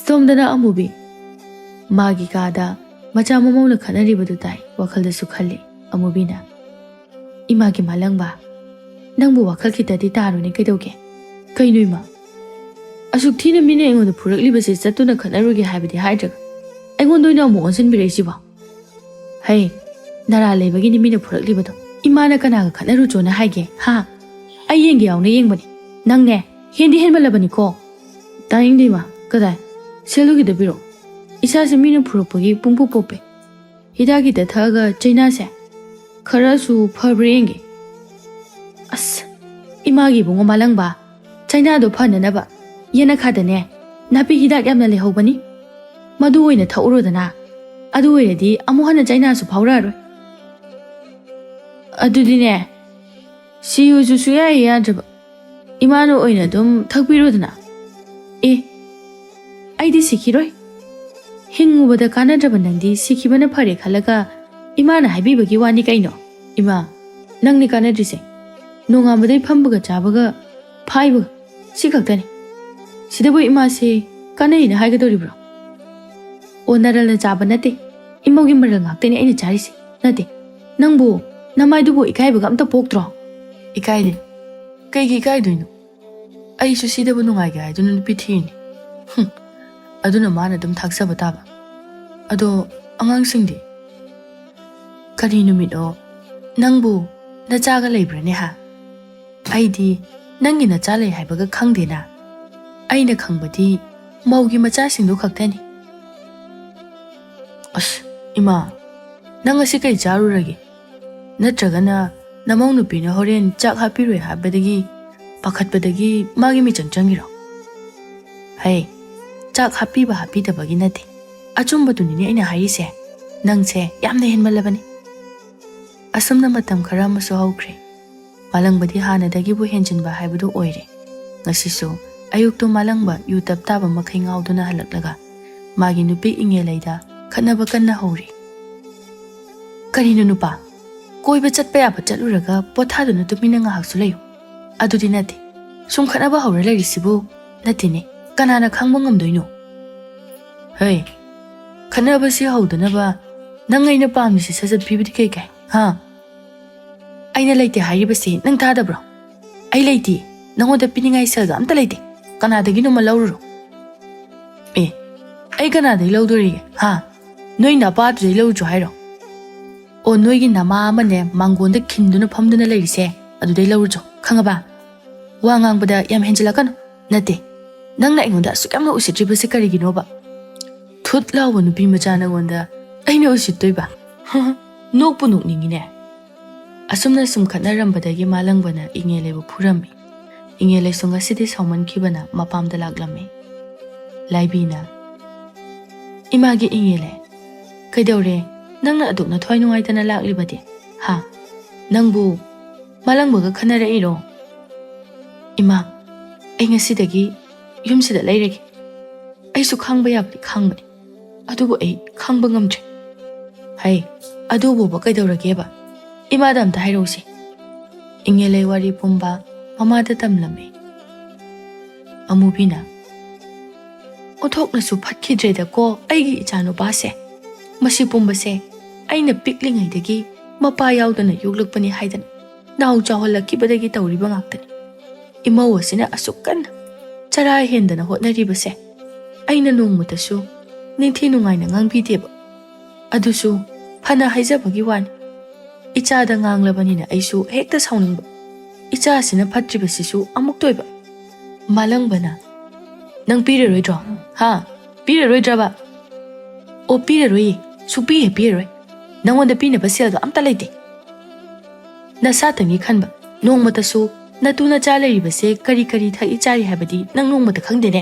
ꯁꯣꯝꯗꯅ ꯑꯃꯨꯕꯤ ꯃꯥꯒꯤ ꯀꯥꯗ ꯃꯆꯥ ꯃꯃꯧꯅ ꯈꯠꯅꯔꯤꯕꯗꯨ ꯇꯥꯏ, ꯋꯥꯈꯜꯗꯁꯨ ꯈꯜꯂꯤ꯫ ꯑꯃꯨꯕꯤꯅ, "ꯏꯃꯥꯒꯤ ꯃꯥꯂꯪꯕ, ꯅꯪꯕꯨ ꯋꯥꯈꯜ ꯈꯤꯇꯗꯤ ꯇꯥꯔꯨꯅꯦ, ꯀꯩꯗꯧꯒꯦ? ꯀꯩꯅꯣ ꯏꯃꯥ? ꯑꯁꯨꯛ ꯊꯤꯅ ꯃꯤꯅ ꯑꯩꯉꯣꯟꯗ ꯐꯨꯔꯛꯂꯤꯕꯁꯦ ꯆꯠꯇꯨꯅ ꯈꯠꯅꯔꯨꯒꯦ ꯍꯥꯏꯕꯗꯤ ꯍꯥꯏꯗ꯭ꯔꯒ ꯑꯩꯉꯣꯟꯗ ꯑꯣꯏꯅ ꯑꯃꯨꯛ ꯑꯣꯟꯁꯤꯟꯕꯤꯔꯛꯏꯁꯤꯕꯣ? ꯍꯩ, ꯅꯔꯥ ꯂꯩꯕꯒꯤꯅꯤ ꯃꯤꯅ ꯐꯨꯔꯛꯂꯤꯕꯗꯣ꯫ ꯏꯃꯥꯅ ꯀꯅꯥꯒ ꯈꯠꯅꯔꯨꯆꯣꯅ ꯍꯥꯏꯒꯦ, ꯍꯥ? ꯑꯩ ꯌꯦꯡꯒꯦ ꯌꯥꯎꯅ ꯌꯦꯡꯕꯅꯤ꯫ ꯅꯪꯅꯦ, ꯍꯦꯟꯗꯤ ꯍꯦꯟꯃꯜꯂꯕꯅꯤꯀꯣ꯫" "ꯇꯥꯅꯤꯡꯗꯦ ꯏꯃꯥ, ꯀꯗꯥꯏ? ꯁꯦꯜꯗꯨ ꯈꯤꯇ ꯄꯤꯔꯛꯑꯣ꯫ ꯏꯁꯥꯁꯦ ꯃꯤꯅ ꯐꯨꯔꯛꯄꯒꯤ ꯄꯨꯡꯄꯣꯞ ꯄꯣꯞꯄꯦ꯫ ꯍꯤꯗꯥꯛ ꯈꯤꯇ ꯊꯛꯑꯒ ꯆꯩꯅꯥꯁꯦ ꯈꯔꯁꯨ ꯐꯕ꯭ꯔꯥ ꯌꯦꯡꯒꯦ꯫" "ꯑꯁ, ꯏꯃꯥꯒꯤ ꯏꯕꯨꯡꯉꯣ ꯃꯥꯂꯪꯕ, ꯆꯩꯅꯥꯗꯣ ꯐꯅꯅꯕ ꯌꯦꯅꯈꯥꯗꯅꯦ ꯅꯥꯄꯤ ꯍꯤꯗꯥꯛ ꯌꯥꯝꯅ ꯂꯩꯍꯧꯕꯅꯤ꯫ ꯃꯗꯨ ꯑꯣꯏꯅ ꯊꯛꯎꯔꯣꯗꯅ꯫ ꯑꯗꯨ ꯑꯣꯏꯔꯗꯤ ꯑꯃꯨꯛ ꯍꯟꯅ ꯆꯩꯅꯥꯁꯨ ꯐꯥꯎꯔꯛꯑꯔꯣꯏ꯫" "ꯑꯗꯨꯗꯤꯅꯦ, ꯁꯤꯌꯨꯁꯨ ꯁꯨꯌꯥ ꯍꯦꯛ ꯌꯥꯗ꯭ꯔꯕ꯫ ꯏꯃꯥꯅ ꯑꯣꯏꯅ ꯑꯗꯨꯝ ꯊꯛꯄꯤꯔꯣꯗꯅ꯫" "ꯑꯦ, ꯑꯩꯗꯤ ꯁꯤꯈꯤꯔꯣꯏ꯫ ꯍꯤꯡꯉꯨꯕꯗ ꯀꯥꯟꯅꯗ꯭ꯔꯕ ꯅꯪꯗꯤ ꯁꯤꯈꯤꯕꯅ ꯐꯔꯦ ꯈꯜꯂꯒ ꯏꯃꯥꯅ ꯍꯥꯏꯕꯤꯕꯒꯤ ꯋꯥꯅꯤ ꯀꯩꯅꯣ꯫ ꯏꯃꯥ, ꯅꯪꯅꯤ ꯀꯥꯟꯅꯗ꯭ꯔꯤꯁꯦ꯫ ꯅꯣꯡꯉꯥꯟꯕꯗꯩ ꯐꯝꯕꯒ ꯆꯥꯕꯒ ꯐꯥꯏꯕꯒ ꯁꯤ ꯈꯛꯇꯅꯤ꯫ ꯁꯤꯗꯕꯨ ꯏꯃꯥꯁꯦ ꯀꯥꯟꯅꯩꯅ ꯍꯥꯏꯒꯗꯧꯔꯤꯕ꯭ꯔꯣ? ꯑꯣ, ꯅꯔꯜꯅ ꯆꯥꯕ ꯅꯠꯇꯦ, ꯏꯃꯧꯒꯤ ꯃꯔꯜ ꯉꯥꯛꯇꯅꯤ ꯑꯩꯅ ꯆꯥꯔꯤꯁꯦ꯫ ꯅꯠꯇꯦ, ꯅꯪꯕꯨ, ꯅꯃꯥꯏꯗꯨꯕꯨ ꯏꯀꯥꯏꯕꯒ ꯑꯝꯇ ꯄꯣꯛꯇ꯭ꯔꯣ? ꯏꯀꯥꯏꯗꯦ꯫ ꯀꯩꯒꯤ ꯏꯀꯥꯏꯗꯣꯏꯅꯣ? ꯑꯩꯁꯨ ꯁꯤꯗꯕꯨ ꯅꯨꯡꯉꯥꯏꯒꯦ ꯍꯥꯏꯗꯨꯅ ꯅꯨꯄꯤ ꯊꯤꯔꯤꯅꯤ꯫ ꯍꯨꯝ, ꯑꯗꯨꯅ ꯃꯥꯅ ꯑꯗꯨꯝ ꯊꯥꯛꯆꯕ ꯇꯥꯕ꯫ ꯑꯗꯣ ꯑꯉꯥꯡꯁꯤꯡꯗꯤ? ꯀꯔꯤ ꯅꯨꯃꯤꯠꯅꯣ? ꯅꯪꯕꯨ ꯅꯆꯥꯒ ꯂꯩꯕ꯭ꯔꯅꯦ ꯍꯥ? ꯑꯩꯗꯤ ꯅꯪꯒꯤ ꯅꯆꯥ ꯂꯩ ꯍꯥꯏꯕꯒ ꯈꯪꯗꯦꯅ꯫ ꯑꯩꯅ ꯈꯪꯕꯗꯤ ꯃꯧꯒꯤ ꯃꯆꯥꯁꯤꯡꯗꯨ ꯈꯛꯇꯅꯤ꯫ ꯑꯁ, ꯏꯃꯥ, ꯅꯪ ꯉꯁꯤ ꯀꯩ ꯆꯥꯔꯨꯔꯒꯦ? ꯅꯠꯇ꯭ꯔꯒꯅ ꯅꯃꯧ ꯅꯨꯄꯤꯅ ꯍꯣꯔꯦꯟ ꯆꯥꯛ ꯍꯥꯞꯄꯤꯔꯣꯏ ꯍꯥꯏꯕꯗꯒꯤ ꯄꯥꯈꯠꯄꯗꯒꯤ ꯃꯥꯒꯤ ꯃꯤꯆꯪ ꯆꯪꯉꯤꯔꯣ? ꯍꯩ, ꯆꯥꯛ ꯍꯥꯞꯄꯤꯕ ꯍꯥꯞꯄꯤꯗꯕꯒꯤ ꯅꯠꯇꯦ, ꯑꯆꯨꯝꯕꯗꯨꯅꯤꯅꯦ ꯑꯩꯅ ꯍꯥꯏꯔꯤꯁꯦ꯫ ꯅꯪꯁꯦ ꯌꯥꯝꯅ ꯍꯦꯟꯃꯜꯂꯕꯅꯤ꯫ ꯑꯁꯨꯝꯅ ꯃꯇꯝ ꯈꯔ ꯑꯃꯁꯨ ꯍꯧꯈ꯭ꯔꯦ꯫ ꯃꯥꯂꯪꯕꯗꯤ ꯍꯥꯟꯅꯗꯒꯤꯕꯨ ꯍꯦꯟꯖꯤꯟꯕ ꯍꯥꯏꯕꯗꯨ ꯑꯣꯏꯔꯦ꯫ ꯉꯁꯤꯁꯨ ꯑꯌꯨꯛꯇꯨ ꯃꯥꯂꯪꯕ ꯌꯨ ꯇꯞ ꯇꯥꯕ ꯃꯈꯩ ꯉꯥꯎꯗꯨꯅ ꯍꯜꯂꯛꯂꯒ ꯃꯥꯒꯤ ꯅꯨꯄꯤ ꯏꯉꯦꯂꯩꯗ ꯈꯠꯅꯕ ꯀꯟꯅ ꯍꯧꯔꯤ꯫ "ꯀꯔꯤꯅꯣ ꯅꯨꯄꯥ? ꯀꯣꯏꯕ ꯆꯠꯄ ꯌꯥꯕ ꯆꯠꯂꯨꯔꯒ ꯄꯣꯊꯥꯗꯨꯅ ꯇꯨꯃꯤꯟꯅ ꯉꯥꯏꯍꯥꯛꯁꯨ ꯂꯩꯌꯨ꯫ ꯑꯗꯨꯗꯤ ꯅꯠꯇꯦ, ꯁꯨꯝ ꯈꯠꯅꯕ ꯍꯧꯔ ꯂꯩꯔꯤꯁꯤꯕꯨ꯫ ꯅꯠꯇꯦꯅꯦ, ꯀꯅꯥꯅ ꯈꯥꯡꯕ ꯉꯝꯗꯣꯏꯅꯣ?" "ꯍꯩ, ꯈꯠꯅꯕꯁꯤ ꯍꯧꯗꯅꯕ ꯅꯪ ꯑꯩꯅ ꯄꯥꯝꯃꯤꯁꯤ ꯁꯠ ꯁꯠ ꯄꯤꯕꯗꯤ ꯀꯩ ꯀꯥꯏ, ꯍꯥ?" "ꯑꯩꯅ ꯂꯩꯇꯦ ꯍꯥꯏꯔꯤꯕꯁꯤ ꯅꯪ ꯇꯥꯗꯕ꯭ꯔꯣ? ꯑꯩ ꯂꯩꯇꯦ, ꯅꯉꯣꯟꯗ ꯄꯤꯅꯤꯡꯉꯥꯏ ꯁꯦꯜꯒ ꯑꯝꯇ ꯂꯩꯇꯦ, ꯀꯅꯥꯗꯒꯤꯅꯣꯃ ꯂꯧꯔꯨꯔꯣ?" "ꯑꯦ, ꯑꯩ ꯀꯅꯥꯗꯒꯤ ꯂꯧꯗꯣꯔꯤꯒꯦ, ꯍꯥ? ꯅꯣꯏ ꯅꯄꯥꯗꯨꯗꯩ ꯂꯧꯔꯨꯆꯣ ꯍꯥꯏꯔꯣ? ꯑꯣ, ꯅꯣꯏꯒꯤ ꯅꯃꯥ ꯑꯃꯅꯦ ꯃꯥꯡꯒꯣꯟꯗ ꯈꯤꯟꯗꯨꯅ ꯐꯝꯗꯨꯅ ꯂꯩꯔꯤꯁꯦ, ꯑꯗꯨꯗꯩ ꯂꯧꯔꯨꯆꯣ, ꯈꯪꯉꯕ? ꯋꯥ ꯉꯥꯡꯕꯗ ꯌꯥꯝ ꯍꯦꯟꯖꯤꯜꯂꯛꯀꯅꯨ꯫ ꯅꯠꯇꯦ, ꯅꯪꯅ ꯑꯩꯉꯣꯟꯗ ꯑꯁꯨꯛ ꯌꯥꯝꯅ ꯎꯁꯤꯠꯇ꯭ꯔꯤꯕꯁꯦ ꯀꯔꯤꯒꯤꯅꯣꯕ? ꯊꯨꯠ ꯂꯥꯎꯕ ꯅꯨꯄꯤ ꯃꯆꯥ ꯅꯉꯣꯟꯗ ꯑꯩꯅ ꯎꯁꯤꯠꯇꯣꯏꯕ? ꯅꯣꯛꯄꯨ ꯅꯣꯛꯅꯤꯡꯉꯤꯅꯦ꯫" ꯑꯁꯨꯝꯅ ꯁꯨꯝ ꯈꯠꯅꯔꯝꯕꯗꯒꯤ ꯃꯥꯂꯪꯕꯅ ꯏꯉꯦꯂꯩꯕꯨ ꯐꯨꯔꯝꯃꯤ꯫ ꯏꯉꯦꯂꯩꯁꯨ ꯉꯁꯤꯗꯤ ꯁꯥꯎꯃꯟꯈꯤꯕꯅ ꯃꯄꯥꯝꯗ ꯂꯥꯛꯂꯝꯃꯤ꯫ ꯂꯥꯏꯕꯤꯅ, "ꯏꯃꯥꯒꯤ ꯏꯉꯦꯂꯩ, ꯀꯩꯗꯧꯔꯦ? ꯅꯪꯅ ꯑꯗꯨꯛ ꯅꯊ꯭ꯋꯥꯏ ꯅꯨꯡꯉꯥꯏꯇꯅ ꯂꯥꯛꯂꯤꯕꯗꯤ? ꯍꯥ? ꯅꯪꯕꯨ ꯃꯥꯂꯪꯕꯒ ꯈꯟꯅꯔꯛꯏꯔꯣ?" "ꯏꯃꯥ, ꯑꯩ ꯉꯁꯤꯗꯒꯤ ꯌꯨꯝꯁꯤꯗ ꯂꯩꯔꯒꯦ꯫ ꯑꯩꯁꯨ ꯈꯥꯡꯕ ꯌꯥꯕꯗꯤ ꯈꯥꯡꯕꯅꯤ, ꯑꯗꯨꯕꯨ ꯑꯩ ꯈꯥꯡꯕ ꯉꯝꯗ꯭ꯔꯦ꯫" "ꯍꯩ, ꯑꯗꯨꯕꯨꯕ ꯀꯩꯗꯧꯔꯒꯦꯕ? ꯏꯃꯥꯗ ꯑꯝꯇ ꯍꯥꯏꯔꯛꯎꯁꯦ꯫" ꯏꯉꯦꯂꯩ ꯋꯥꯔꯤ ꯄꯨꯝꯕ ꯃꯃꯥꯗ ꯇꯝꯂꯝꯃꯤ꯫ ꯑꯃꯨꯕꯤꯅ, ꯑꯣꯟꯊꯣꯛꯅꯁꯨ ꯐꯠꯈꯤꯗ꯭ꯔꯦꯗꯀꯣ ꯑꯩꯒꯤ ꯏꯆꯥꯅꯨꯄꯥꯁꯦ꯫ ꯃꯁꯤ ꯄꯨꯝꯕꯁꯦ ꯑꯩꯅ ꯄꯤꯛꯂꯤꯉꯩꯗꯒꯤ ꯃꯄꯥ ꯌꯥꯎꯗꯅ ꯌꯣꯛꯂꯛꯄꯅꯤ ꯍꯥꯏꯗꯅ ꯅꯥꯎ ꯆꯥꯎꯍꯜꯂꯛꯈꯤꯕꯗꯒꯤ ꯇꯧꯔꯤꯕ ꯉꯥꯛꯇꯅꯤ꯫ ꯏꯃꯧ ꯑꯁꯤꯅ ꯑꯁꯨꯛ ꯀꯟꯅ ꯆꯔꯥ ꯍꯦꯟꯗꯅ ꯍꯣꯠꯅꯔꯤꯕꯁꯦ ꯑꯩꯅ ꯅꯣꯡꯃꯇꯁꯨ ꯅꯤꯡꯊꯤ ꯅꯨꯡꯉꯥꯏꯅ ꯉꯥꯡꯕꯤꯗꯦꯕ꯫ ꯑꯗꯨꯁꯨ ꯐꯅ ꯍꯥꯏꯖꯕꯒꯤ ꯋꯥꯅꯤ꯫ ꯏꯆꯥꯗ ꯉꯥꯡꯂꯕꯅꯤꯅ ꯑꯩꯁꯨ ꯍꯦꯛꯇ ꯁꯥꯎꯅꯤꯡꯕ꯫ ꯏꯆꯥꯁꯤꯅ ꯐꯠꯇ꯭ꯔꯤꯕꯁꯤꯁꯨ ꯑꯃꯨꯛꯇ ꯑꯣꯏꯕ꯫ ꯃꯥꯂꯪꯕꯅ, "ꯅꯪ ꯄꯤꯔꯔꯣꯏꯗ꯭ꯔꯣ? ꯍꯥ? ꯄꯤꯔꯔꯣꯏꯗ꯭ꯔꯕ?" "ꯑꯣ, ꯄꯤꯔꯔꯣꯏꯌꯦ꯫ ꯁꯨꯄꯤ ꯍꯦꯛ ꯄꯤꯔꯔꯣꯏ꯫ ꯅꯪꯉꯣꯟꯗ ꯄꯤꯅꯕ ꯁꯦꯜꯒ ꯑꯝꯇ ꯂꯩꯇꯦ꯫ ꯅꯁꯥꯇꯪꯒꯤ ꯈꯟꯕ꯫ ꯅꯣꯡꯃꯇꯁꯨ ꯅꯇꯨ ꯅꯆꯥ ꯂꯩꯔꯤꯕꯁꯦ ꯀꯔꯤ ꯀꯔꯤ ꯊꯛꯏ ꯆꯥꯔꯤ ꯍꯥꯏꯕꯗꯤ ꯅꯪ ꯅꯣꯡꯃꯇ ꯈꯪꯗꯦꯅꯦ꯫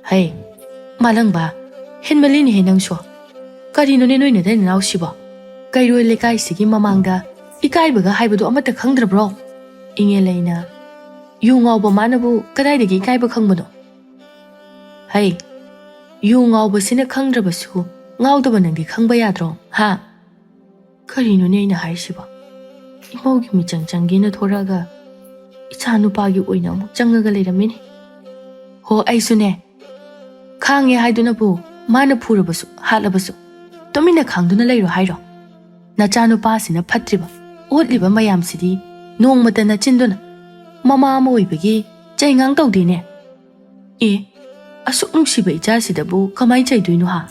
ꯍꯩ, ꯃꯥꯂꯪꯕ, ꯍꯦꯟꯃꯜꯂꯤꯅꯦꯍꯦ ꯅꯪꯁꯨ꯫ ꯀꯔꯤꯅꯣꯅꯦ ꯅꯣꯏ ꯅꯇꯩ ꯅꯅꯥꯎꯁꯤꯕꯣ? ꯀꯩꯔꯣꯏ ꯂꯩꯀꯥꯏꯁꯤꯒꯤ ꯃꯃꯥꯡꯗ ꯏꯀꯥꯏꯕꯒ ꯍꯥꯏꯕꯗꯣ ꯑꯃꯠꯇ ꯈꯪꯗ꯭ꯔꯕ꯭ꯔꯣ?" ꯏꯉꯦꯜꯂꯩꯅ, "ꯌꯨ ꯉꯥꯎꯕ ꯃꯥꯅꯕꯨ ꯀꯗꯥꯏꯗꯒꯤ ꯏꯀꯥꯏꯕ ꯈꯪꯕꯅꯣ?" "ꯍꯩ, ꯌꯨ ꯉꯥꯎꯕꯁꯤꯅ ꯈꯪꯗ꯭ꯔꯕꯁꯨ ꯉꯥꯎꯗꯕ ꯅꯪꯗꯤ ꯈꯪꯕ ꯌꯥꯗ꯭ꯔꯣ, ꯍꯥ?" ꯀꯔꯤꯅꯣꯅꯦ ꯑꯩꯅ ꯍꯥꯏꯔꯤꯁꯤꯕꯣ? ꯏꯃꯧꯒꯤ ꯃꯤꯆꯪ ꯆꯪꯒꯦꯅ ꯊꯣꯔꯛꯑꯒ ꯏꯆꯥ ꯅꯨꯄꯥꯒꯤ ꯑꯣꯏꯅ ꯑꯃꯨꯛ ꯆꯪꯉꯒ ꯂꯩꯔꯝꯃꯤꯅꯦ꯫ ꯍꯣ, ꯑꯩꯁꯨꯅꯦ, ꯈꯥꯡꯉꯦ ꯍꯥꯏꯗꯨꯅꯕꯨ ꯃꯥꯅ ꯐꯨꯔꯕꯁꯨ ꯍꯥꯠꯂꯕꯁꯨ ꯇꯨꯃꯤꯟꯅ ꯈꯥꯡꯗꯨꯅ ꯂꯩꯔꯣ ꯍꯥꯏꯔꯣ? ꯅꯆꯥꯅꯨꯄꯥꯁꯤꯅ ꯐꯠꯇ꯭ꯔꯤꯕ, ꯑꯣꯠꯂꯤꯕ ꯃꯌꯥꯝꯁꯤꯗꯤ ꯅꯣꯡꯃꯇ ꯅꯆꯤꯟꯗꯨꯅ ꯃꯃꯥ ꯑꯃ ꯑꯣꯏꯕꯒꯤ ꯆꯩꯉꯥꯡ ꯇꯧꯗꯦꯅꯦ꯫ ꯑꯦ, ꯑꯁꯨꯛ ꯅꯨꯡꯁꯤꯕ ꯏꯆꯥꯁꯤꯗꯕꯨ ꯀꯃꯥꯏ ꯆꯩꯗꯣꯏꯅꯣ ꯍꯥ?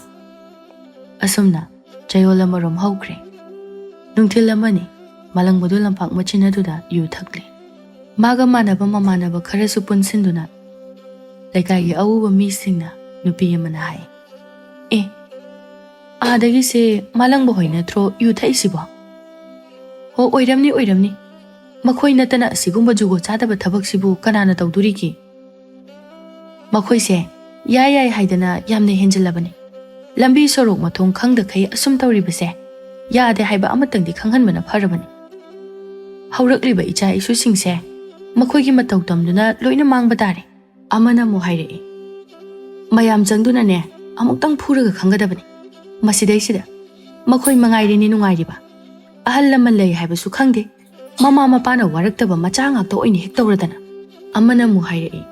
ꯑꯁꯨꯝꯅ ꯆꯌꯣꯜ ꯑꯃꯔꯣꯝ ꯍꯧꯈ꯭ꯔꯦ꯫ ꯅꯨꯡꯊꯤꯜ ꯑꯃꯅꯤ, ꯃꯥꯂꯪꯕꯗꯨ ꯂꯝꯄꯥꯛ ꯃꯆꯤꯟ ꯑꯗꯨꯗ ꯌꯨ ꯊꯛꯂꯤ꯫ ꯃꯥꯒ ꯃꯥꯟꯅꯕ ꯃꯃꯥꯟꯅꯕ ꯈꯔꯁꯨ ꯄꯨꯟꯁꯤꯟꯗꯨꯅ ꯂꯩꯀꯥꯏꯒꯤ ꯑꯎꯕ ꯃꯤꯁꯤꯡꯅ ꯅꯨꯄꯤ ꯑꯃꯅ ꯍꯥꯏ, "ꯑꯦ, ꯑꯥꯗꯒꯤꯁꯦ ꯃꯥꯂꯪꯕ ꯍꯣꯏ ꯅꯠꯇ꯭ꯔꯣ ꯌꯨ ꯊꯛꯏꯁꯤꯕꯣ?" "ꯍꯣ, ꯑꯣꯏꯔꯝꯅꯤ, ꯑꯣꯏꯔꯝꯅꯤ꯫ ꯃꯈꯣꯏ ꯅꯠꯇꯅ ꯑꯁꯤꯒꯨꯝꯕ ꯖꯨꯒꯣꯠ ꯆꯥꯗꯕ ꯊꯕꯛꯁꯤꯕꯨ ꯀꯅꯥꯅ ꯇꯧꯗꯣꯔꯤꯒꯦ?" ꯃꯈꯣꯏꯁꯦ ꯌꯥꯏ ꯌꯥꯏ ꯍꯥꯏꯗꯅ ꯌꯥꯝꯅ ꯍꯦꯟꯖꯤꯜꯂꯕꯅꯤ꯫ ꯂꯝꯕꯤ ꯁꯣꯔꯣꯛ ꯃꯊꯣꯡ ꯈꯪꯗꯈꯩ ꯑꯁꯨꯝ ꯇꯧꯔꯤꯕꯁꯦ ꯌꯥꯗꯦ ꯍꯥꯏꯕ ꯑꯃꯇꯪꯗꯤ ꯈꯪꯍꯟꯕꯅ ꯐꯔꯕꯅꯤ꯫ ꯍꯧꯔꯛꯂꯤꯕ ꯏꯆꯥ ꯏꯁꯨꯁꯤꯡꯁꯦ ꯃꯈꯣꯏꯒꯤ ꯃꯇꯧ ꯇꯝꯗꯨꯅ ꯂꯣꯏꯅ ꯃꯥꯡꯕ ꯇꯥꯔꯦ꯫ ꯑꯃꯅ ꯑꯃꯨꯛ ꯍꯥꯏꯔꯛꯏ, "ꯃꯌꯥꯝ ꯆꯪꯗꯨꯅꯅꯦ ꯑꯃꯨꯛꯇꯪ ꯐꯨꯔꯒ ꯈꯪꯒꯗꯕꯅꯤ꯫ ꯃꯁꯤꯗꯩꯁꯤꯗ ꯃꯈꯣꯏ ꯃꯉꯥꯏꯔꯦꯅꯦ ꯅꯨꯡꯉꯥꯏꯔꯤꯕ꯫ ꯑꯍꯜ ꯂꯃꯟ ꯂꯩ ꯍꯥꯏꯕꯁꯨ ꯈꯪꯗꯦ꯫ ꯃꯃꯥ ꯃꯄꯥꯅ ꯋꯥꯔꯛꯇꯕ ꯃꯆꯥ ꯉꯥꯛꯇ ꯑꯣꯏꯅ ꯍꯦꯛ ꯇꯧꯔꯗꯅ"꯫ ꯑꯃꯅ ꯑꯃꯨꯛ ꯍꯥꯏꯔꯛꯏ,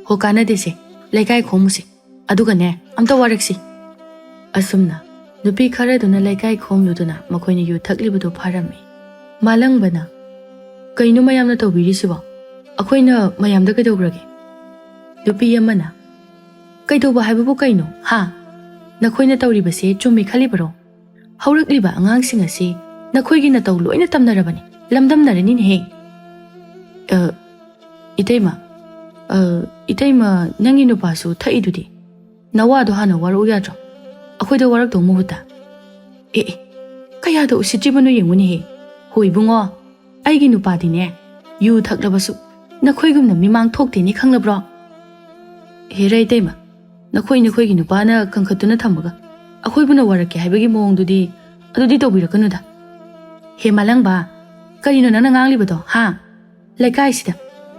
"ꯍꯣ, ꯀꯥꯟꯅꯗꯦꯁꯦ꯫ ꯂꯩꯀꯥꯏ ꯈꯣꯝꯃꯨꯁꯤ꯫ ꯑꯗꯨꯒꯅꯦ, ꯑꯝꯇ ꯋꯥꯔꯛꯁꯤ꯫" ꯑꯁꯨꯝꯅ ꯅꯨꯄꯤ ꯈꯔꯗꯨꯅ ꯂꯩꯀꯥꯏ ꯈꯣꯝꯂꯨꯗꯨꯅ ꯃꯈꯣꯏꯅ ꯌꯨ ꯊꯛꯂꯤꯕꯗꯨ ꯐꯥꯔꯝꯃꯤ꯫ ꯃꯥꯂꯪꯕꯅ, "ꯀꯩꯅꯣ ꯃꯌꯥꯝꯅ ꯇꯧꯕꯤꯔꯤꯁꯤꯕꯣ? ꯑꯩꯈꯣꯏꯅ ꯃꯌꯥꯝꯗ ꯀꯩꯗꯧꯈ꯭ꯔꯒꯦ?" ꯅꯨꯄꯤ ꯑꯃꯅ, "ꯀꯩꯗꯧꯕ ꯍꯥꯏꯕꯕꯨ ꯀꯩꯅꯣ, ꯍꯥ? ꯅꯈꯣꯏꯅ ꯇꯧꯔꯤꯕꯁꯦ ꯆꯨꯝꯃꯤ ꯈꯜꯂꯤꯕꯔꯣ? ꯍꯧꯔꯛꯂꯤꯕ ꯑꯉꯥꯡꯁꯤꯡ ꯑꯁꯤ ꯅꯈꯣꯏꯒꯤ ꯅꯇꯧ ꯂꯣꯏꯅ ꯇꯝꯅꯔꯕꯅꯤ, ꯂꯝꯗꯝꯅꯔꯅꯤꯅꯦꯍꯦ꯫" "ꯑ, ꯏꯇꯩꯃ, ꯑ, ꯏꯇꯩꯃ, ꯅꯪꯒꯤ ꯅꯨꯄꯥꯁꯨ ꯊꯛꯏꯗꯨꯗꯤ꯫ ꯅꯋꯥꯗꯣ ꯍꯥꯟꯅ ꯋꯥꯔꯛꯎ ꯌꯥꯗ꯭ꯔꯣ? ꯑꯩꯈꯣꯏꯗ ꯋꯥꯔꯛꯇꯧ ꯃꯍꯨꯠꯇ꯫" "ꯑꯦ, ꯑꯦ, ꯀꯌꯥꯗ ꯎꯁꯤꯠꯇ꯭ꯔꯤꯕꯅꯣ ꯌꯦꯡꯉꯨꯅꯦꯍꯦ꯫ ꯍꯣ ꯏꯕꯨꯡꯉꯣ, ꯑꯩꯒꯤ ꯅꯨꯄꯥꯗꯤꯅꯦ, ꯌꯨ ꯊꯛꯂꯕꯁꯨ ꯅꯈꯣꯏꯒꯨꯝꯅ ꯃꯤꯃꯥꯡ ꯊꯣꯛꯇꯦꯅꯦ, ꯈꯪꯂꯕ꯭ꯔꯣ?" "ꯍꯦꯔꯥ ꯏꯇꯩꯃ, ꯅꯈꯣꯏ ꯅꯈꯣꯏꯒꯤ ꯅꯨꯄꯥꯅ ꯀꯟꯈꯠꯇꯨꯅ ꯊꯝꯃꯒ ꯑꯩꯈꯣꯏꯕꯨꯅ ꯋꯥꯔꯛꯀꯦ ꯍꯥꯏꯕꯒꯤ ꯃꯑꯣꯡꯗꯨꯗꯤ, ꯑꯗꯨꯗꯤ ꯇꯧꯕꯤꯔꯛꯀꯅꯨꯗ꯫" "ꯍꯦ ꯃꯥꯂꯪꯕ, ꯀꯔꯤꯅꯣ ꯅꯪꯅ ꯉꯥꯡꯂꯤꯕꯗꯣ, ꯍꯥ? ꯂꯩꯀꯥꯏꯁꯤꯗ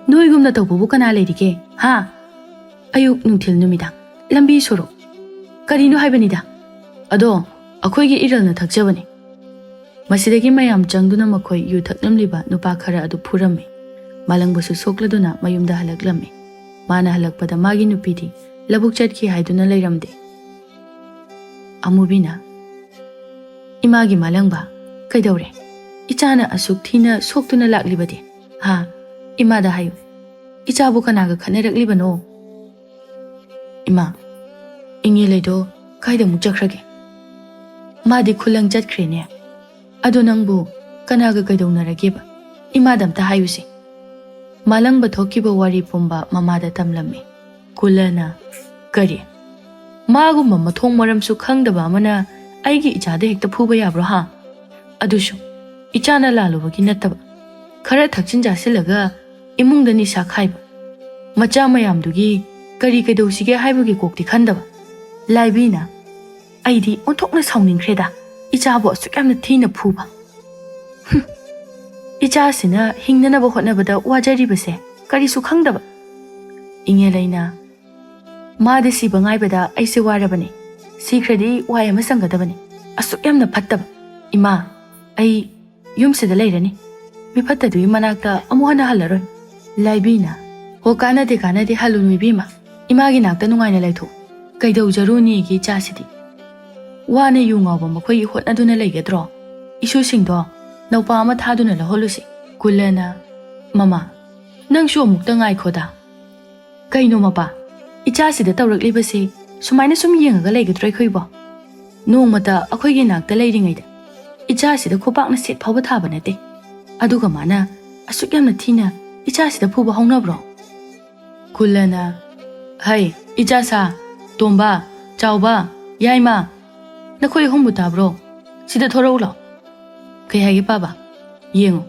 ꯅꯣꯏꯒꯨꯝꯅ ꯇꯧꯕꯕꯨ ꯀꯅꯥ ꯂꯩꯔꯤꯒꯦ, ꯍꯥ? ꯑꯌꯨꯛ, ꯅꯨꯡꯊꯤꯜ, ꯅꯨꯃꯤꯗꯥꯡ, ꯂꯝꯕꯤ ꯁꯣꯔꯣꯛ, ꯀꯔꯤꯅꯣ ꯍꯥꯏꯕꯅꯤꯗ꯫ ꯑꯗꯣ ꯑꯩꯈꯣꯏꯒꯤ ꯏꯔꯜꯅ ꯊꯛꯆꯕꯅꯤ꯫" ꯃꯁꯤꯗꯒꯤ ꯃꯌꯥꯝ ꯆꯪꯗꯨꯅ ꯃꯈꯣꯏ ꯌꯨ ꯊꯛꯂꯝꯂꯤꯕ ꯅꯨꯄꯥ ꯈꯔ ꯑꯗꯨ ꯐꯨꯔꯝꯃꯤ꯫ ꯃꯥꯂꯪꯕꯁꯨ ꯁꯣꯛꯂꯗꯨꯅ ꯃꯌꯨꯝꯗ ꯍꯜꯂꯛꯂꯝꯃꯤ꯫ ꯃꯥꯅ ꯍꯜꯂꯛꯄꯗ ꯃꯥꯒꯤ ꯅꯨꯄꯤꯗꯤ ꯂꯧꯕꯨꯛ ꯆꯠꯈꯤ ꯍꯥꯏꯗꯨꯅ ꯂꯩꯔꯝꯗꯦ꯫ ꯑꯃꯨꯕꯤꯅ, "ꯏꯃꯥꯒꯤ ꯃꯥꯂꯪꯕ, ꯀꯩꯗꯧꯔꯦ? ꯏꯆꯥꯅ ꯑꯁꯨꯛ ꯊꯤꯅ ꯁꯣꯛꯇꯨꯅ ꯂꯥꯛꯂꯤꯕꯗꯤ, ꯍꯥ? ꯏꯃꯥꯗ ꯍꯥꯏꯌꯨ, ꯏꯆꯥꯕꯨ ꯀꯅꯥꯒ ꯈꯠꯅꯔꯛꯂꯤꯕꯅꯣ?" "ꯏꯃꯥ, ꯏꯉꯦꯂꯩꯗꯣ ꯀꯥꯏꯗ ꯑꯃꯨꯛ ꯆꯠꯈ꯭ꯔꯒꯦ? ꯃꯥꯗꯤ ꯈꯨꯂꯪ ꯆꯠꯈ꯭ꯔꯦꯅꯦ꯫ ꯑꯗꯣ ꯅꯪꯕꯨ ꯀꯅꯥꯒ ꯀꯩꯗꯧꯅꯔꯒꯦꯕ? ꯏꯃꯥꯗ ꯑꯝꯇ ꯍꯥꯏꯌꯨꯁꯦ꯫" ꯃꯥꯂꯪꯕ ꯊꯣꯛꯈꯤꯕ ꯋꯥꯔꯤ ꯄꯨꯝꯕ ꯃꯃꯥꯗ ꯇꯝꯂꯝꯃꯤ꯫ ꯀꯨꯂꯅ, "ꯀꯔꯤ? ꯃꯥꯒꯨꯝꯕ ꯃꯊꯣꯡ ꯃꯔꯝꯁꯨ ꯈꯪꯗꯕ ꯑꯃꯅ ꯑꯩꯒꯤ ꯏꯆꯥꯗ ꯍꯦꯛꯇ ꯐꯨꯕ ꯌꯥꯕ꯭ꯔꯣ, ꯍꯥ? ꯑꯗꯨꯁꯨ ꯏꯆꯥꯅ ꯂꯥꯜꯂꯨꯕꯒꯤ ꯅꯠꯇꯕ, ꯈꯔ ꯊꯛꯆꯤꯟ ꯆꯥꯁꯤꯜꯂꯒ ꯏꯃꯨꯡꯗ ꯅꯤꯁꯥ ꯈꯥꯏꯕ꯫ ꯃꯆꯥ ꯃꯌꯥꯝꯗꯨꯒꯤ ꯀꯔꯤ ꯀꯩꯗꯧꯁꯤꯒꯦ ꯍꯥꯏꯕꯒꯤ ꯀꯣꯛꯇꯤ ꯈꯟꯗꯕ꯫" ꯂꯥꯏꯕꯤꯅ, "ꯑꯩꯗꯤ ꯑꯣꯟꯊꯣꯛꯅ ꯁꯥꯎꯅꯤꯡꯈ꯭ꯔꯦꯗ, ꯏꯆꯥꯕꯨ ꯑꯁꯨꯛ ꯌꯥꯝꯅ ꯊꯤꯅ ꯐꯨꯕ꯫ ꯍꯨꯝ! ꯏꯆꯥꯁꯤꯅ ꯍꯤꯡꯅꯅꯕ ꯍꯣꯠꯅꯕꯗ ꯋꯥꯖꯔꯤꯕꯁꯦ ꯀꯔꯤꯁꯨ ꯈꯪꯗꯕ꯫" ꯏꯉꯦꯂꯩꯅ, "ꯃꯥꯗꯤ ꯁꯤꯕ ꯉꯥꯏꯕꯗ ꯑꯩꯁꯦ ꯋꯥꯔꯕꯅꯤ꯫ ꯁꯤꯈ꯭ꯔꯗꯤ ꯋꯥꯏ ꯑꯃ ꯁꯪꯒꯗꯕꯅꯤ꯫ ꯑꯁꯨꯛ ꯌꯥꯝꯅ ꯐꯠꯇꯕ꯫ ꯏꯃꯥ, ꯑꯩ ꯌꯨꯝꯁꯤꯗ ꯂꯩꯔꯅꯤ꯫ ꯃꯤꯐꯠꯇꯗꯨꯒꯤ ꯃꯅꯥꯛꯇ ꯑꯃꯨꯛ ꯍꯟꯅ ꯍꯜꯂꯔꯣꯏ꯫" ꯂꯥꯏꯕꯤꯅ, "ꯍꯣ, ꯀꯥꯟꯅꯗꯦ, ꯀꯥꯟꯅꯗꯦ, ꯍꯜꯂꯨꯅꯨ ꯏꯕꯦꯝꯃ꯫ ꯏꯃꯥꯒꯤ ꯅꯥꯛꯇ ꯅꯨꯡꯉꯥꯏꯅ ꯂꯩꯊꯣꯛꯎ꯫ ꯀꯩꯗꯧꯖꯔꯨꯅꯤꯒꯦ ꯏꯆꯥꯁꯤꯗꯤ? ꯋꯥꯅ ꯌꯨ ꯉꯥꯎꯕ ꯃꯈꯣꯏꯒꯤ ꯍꯣꯠꯅꯗꯨꯅ ꯂꯩꯒꯗ꯭ꯔꯣ? ꯏꯁꯨꯁꯤꯡꯗꯣ ꯅꯧꯄꯥ ꯑꯃ ꯊꯥꯗꯨꯅ ꯂꯧꯍꯜꯂꯨꯁꯤ꯫ ꯀꯨꯜꯂꯅ, "ꯃꯃꯥ, ꯅꯪꯁꯨ ꯑꯃꯨꯛꯇ ꯉꯥꯏꯈꯣꯗ꯫ ꯀꯩꯅꯣ ꯃꯄꯥ, ꯏꯆꯥꯁꯤꯗ ꯇꯧꯔꯛꯂꯤꯕꯁꯤ ꯁꯨꯃꯥꯏꯅ ꯁꯨꯝ ꯌꯦꯡꯉꯒ ꯂꯩꯒꯗ꯭ꯔꯣ ꯑꯩꯈꯣꯏꯕꯣ? ꯅꯣꯡꯃꯇ ꯑꯩꯈꯣꯏꯒꯤ ꯅꯥꯛꯇ ꯂꯩꯔꯤꯉꯩꯗ ꯏꯆꯥꯁꯤꯗ ꯈꯨꯄꯥꯛꯅ ꯁꯦꯠ ꯐꯥꯎꯕ ꯊꯥꯕ ꯅꯠꯇꯦ꯫ ꯑꯗꯨꯒ ꯃꯥꯅ ꯑꯁꯨꯛ ꯌꯥꯝꯅ ꯊꯤꯅ ꯏꯆꯥꯁꯤꯗ ꯐꯨꯕ ꯍꯧꯅꯕ꯭ꯔꯣ?" ꯀꯨꯜꯂꯅ, "ꯍꯩ, ꯏꯆꯥꯁꯥ, ꯇꯣꯝꯕ, ꯆꯥꯎꯕ, ꯌꯥꯏꯃ, ꯅꯈꯣꯏ ꯑꯍꯨꯝꯕꯨ ꯇꯥꯕ꯭ꯔꯣ? ꯁꯤꯗ ꯊꯣꯔꯛꯎ ꯂꯥꯎ꯫ ꯀꯩ ꯍꯥꯏꯒꯦ ꯄꯥꯕ? ꯌꯦꯡꯉꯨ,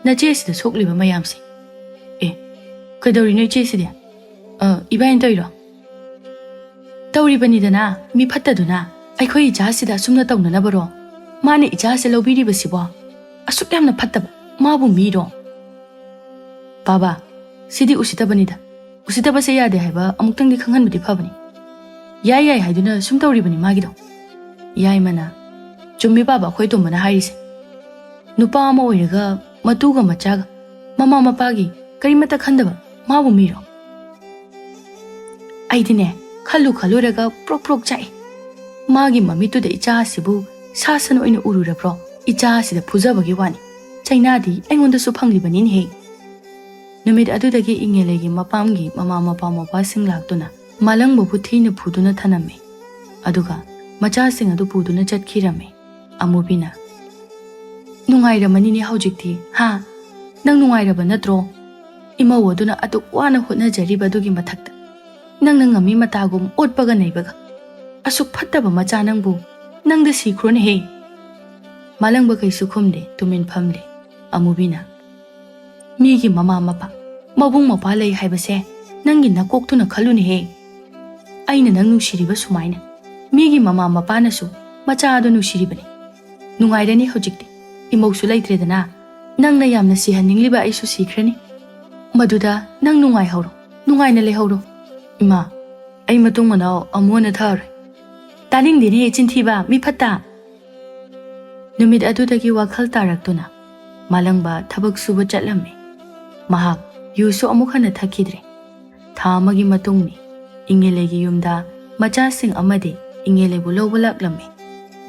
ꯅꯆꯦꯁꯤꯗ ꯁꯣꯛꯂꯤꯕ ꯃꯌꯥꯝꯁꯦ꯫ ꯑꯦ, ꯀꯩꯗꯧꯔꯤꯅꯣ ꯏꯆꯦꯁꯤꯗꯤ? ꯑ, ꯏꯕꯥꯏꯅ ꯇꯧꯔꯤꯔꯣ?" "ꯇꯧꯔꯤꯕꯅꯤꯗꯅ, ꯃꯤ ꯐꯠꯇꯗꯨꯅ꯫ ꯑꯩꯈꯣꯏ ꯏꯆꯥꯁꯤꯗ ꯑꯁꯨꯝꯅ ꯇꯧꯅꯅꯕꯔꯣ? ꯃꯥꯅ ꯏꯆꯥꯁꯦ ꯂꯧꯕꯤꯔꯤꯕꯁꯤꯕꯣ? ꯑꯁꯨꯛ ꯌꯥꯝꯅ ꯐꯠꯇꯕ, ꯃꯥꯕꯨ ꯃꯤꯔꯣ?" "ꯄꯥꯕ, ꯁꯤꯗꯤ ꯎꯁꯤꯠꯇꯕꯅꯤꯗ꯫ ꯎꯁꯤꯠꯇꯕꯁꯦ ꯌꯥꯗꯦ ꯍꯥꯏꯕ ꯑꯃꯨꯛꯇꯪꯗꯤ ꯈꯪꯍꯟꯕꯗꯤ ꯐꯕꯅꯤ꯫ ꯌꯥꯏ ꯌꯥꯏ ꯍꯥꯏꯗꯨꯅ ꯁꯨꯝ ꯇꯧꯔꯤꯕꯅꯤ ꯃꯥꯒꯤꯗꯣ꯫" ꯌꯥꯏꯃꯅ, "ꯆꯨꯝꯃꯤ ꯄꯥꯕ, ꯑꯩꯈꯣꯏ ꯇꯣꯝꯕꯅ ꯍꯥꯏꯔꯤꯁꯦ꯫ ꯅꯨꯄꯥ ꯑꯃ ꯑꯣꯏꯔꯒ ꯃꯇꯨꯒ ꯃꯆꯥꯒ, ꯃꯃꯥ ꯃꯄꯥꯒꯤ ꯀꯔꯤꯃꯠꯇ ꯈꯟꯗꯕ ꯃꯥꯕꯨ ꯃꯤꯔꯣ?" ꯑꯩꯗꯤꯅꯦ, ꯈꯜꯂꯨ ꯈꯜꯂꯨꯔꯒ ꯄ꯭ꯔꯣꯛ ꯄ꯭ꯔꯣꯛ ꯆꯥꯛꯏ꯫ ꯃꯥꯒꯤ ꯃꯃꯤꯠꯇꯨꯗ ꯏꯆꯥ ꯑꯁꯤꯕꯨ ꯁꯥ ꯁꯟ ꯑꯣꯏꯅ ꯎꯔꯨꯔꯕ꯭ꯔꯣ? ꯏꯆꯥ ꯑꯁꯤꯗ ꯐꯨꯖꯕꯒꯤ ꯋꯥꯅꯤ꯫ ꯆꯩꯅꯥꯗꯤ ꯑꯩꯉꯣꯟꯗꯁꯨ ꯐꯪꯂꯤꯕꯅꯤꯅꯦꯍꯦ꯫ ꯅꯨꯃꯤꯠ ꯑꯗꯨꯗꯒꯤ ꯏꯪꯉꯦꯂꯩꯒꯤ ꯃꯄꯥꯝꯒꯤ ꯃꯃꯥ ꯃꯄꯥ ꯃꯄꯥꯁꯤꯡ ꯂꯥꯛꯇꯨꯅ ꯃꯥꯂꯪꯕꯕꯨ ꯊꯤꯅ ꯐꯨꯗꯨꯅ ꯊꯅꯝꯃꯤ꯫ ꯑꯗꯨꯒ ꯃꯆꯥꯁꯤꯡ ꯑꯗꯨ ꯄꯨꯗꯨꯅ ꯆꯠꯈꯤꯔꯝꯃꯤ꯫ ꯑꯃꯨꯕꯤꯅ, "ꯅꯨꯡꯉꯥꯏꯔꯝꯃꯅꯤꯅꯦ ꯍꯧꯖꯤꯛꯇꯤ, ꯍꯥ? ꯅꯪ ꯅꯨꯡꯉꯥꯏꯔꯕ ꯅꯠꯇ꯭ꯔꯣ? ꯏꯃꯧ ꯑꯗꯨꯅ ꯑꯗꯨꯛ ꯋꯥꯅ ꯍꯣꯠꯅꯖꯔꯤꯕ ꯑꯗꯨꯒꯤ ꯃꯊꯛꯇ ꯅꯪꯅ ꯉꯝꯃꯤ ꯃꯇꯥꯒꯨꯝ ꯑꯣꯠꯄꯒ ꯅꯩꯕꯒ꯫ ꯑꯁꯨꯛ ꯐꯠꯇꯕ ꯃꯆꯥ ꯅꯪꯕꯨ ꯅꯪꯗ ꯁꯤꯈ꯭ꯔꯣꯅꯦꯍꯦ!" ꯃꯥꯂꯪꯕ ꯀꯩꯁꯨ ꯈꯨꯝꯗꯦ, ꯇꯨꯃꯤꯟ ꯐꯝꯂꯦ꯫ ꯑꯃꯨꯕꯤꯅ, "ꯃꯤꯒꯤ ꯃꯃꯥ ꯃꯄꯥ, ꯃꯕꯨꯡ ꯃꯧꯄ꯭ꯋꯥ ꯂꯩ ꯍꯥꯏꯕꯁꯦ ꯅꯪꯒꯤ ꯅꯀꯣꯛꯇꯨꯅ ꯈꯜꯂꯨꯅꯦꯍꯦ꯫ ꯑꯩꯅ ꯅꯪ ꯅꯨꯡꯁꯤꯔꯤꯕ ꯁꯨꯃꯥꯏꯅ ꯃꯤꯒꯤ ꯃꯃꯥ ꯃꯄꯥꯅꯁꯨ ꯃꯆꯥ ꯑꯗꯨ ꯅꯨꯡꯁꯤꯔꯤꯕꯅꯤ꯫ ꯅꯨꯡꯉꯥꯏꯔꯅꯤ ꯍꯧꯖꯤꯛꯇꯤ, ꯏꯃꯧꯁꯨ ꯂꯩꯇ꯭ꯔꯦꯗꯅ꯫ ꯅꯪꯅ ꯌꯥꯝꯅ ꯁꯤꯍꯟꯅꯤꯡꯂꯤꯕ ꯑꯩꯁꯨ ꯁꯤꯈ꯭ꯔꯅꯤ꯫ ꯃꯗꯨꯗ ꯅꯪ ꯅꯨꯡꯉꯥꯏꯍꯧꯔꯣ, ꯅꯨꯡꯉꯥꯏꯅ ꯂꯩꯍꯧꯔꯣ꯫" "ꯏꯃꯥ, ꯑꯩ ꯃꯇꯨꯡ ꯃꯅꯥꯎ ꯑꯃꯨꯛ ꯍꯟꯅ ꯊꯛꯑꯔꯣꯏ꯫" "ꯇꯥꯅꯤꯡꯗꯦꯅꯦ, ꯆꯤꯟꯊꯤꯕ, ꯃꯤ ꯐꯠꯇ!" ꯅꯨꯃꯤꯠ ꯑꯗꯨꯗꯒꯤ ꯋꯥꯈꯜ ꯇꯥꯔꯛꯇꯨꯅ ꯃꯥꯂꯪꯕ ꯊꯕꯛ ꯁꯨꯕ ꯆꯠꯂꯝꯃꯤ꯫ ꯃꯍꯥꯛ ꯌꯨꯁꯨ ꯑꯃꯨꯛ ꯍꯟꯅ ꯊꯛꯈꯤꯗ꯭ꯔꯦ꯫ ꯊꯥ ꯑꯃꯒꯤ ꯃꯇꯨꯡꯅꯤ꯫ ꯏꯉꯦꯂꯩꯒꯤ ꯌꯨꯝꯗ ꯃꯆꯥꯁꯤꯡ ꯑꯃꯗꯤ ꯏꯉꯦꯂꯩꯕꯨ ꯂꯧꯕ ꯂꯥꯛꯂꯝꯃꯤ꯫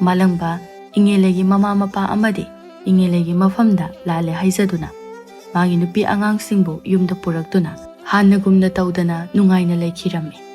ꯃꯥꯂꯪꯕ ꯏꯉꯦꯂꯩꯒꯤ ꯃꯃꯥ ꯃꯄꯥ ꯑꯃꯗꯤ ꯏꯉꯦꯂꯩꯒꯤ ꯃꯐꯝꯗ ꯂꯥꯜꯂꯦ ꯍꯥꯏꯖꯗꯨꯅ ꯃꯥꯒꯤ ꯅꯨꯄꯤ ꯑꯉꯥꯡꯁꯤꯡꯕꯨ ꯌꯨꯝꯗ ꯄꯨꯔꯛꯇꯨꯅ ꯍꯥꯟꯅꯒꯨꯝꯅ ꯇꯧꯗꯅ ꯅꯨꯡꯉꯥꯏꯅ ꯂꯩꯈꯤꯔꯝꯃꯤ꯫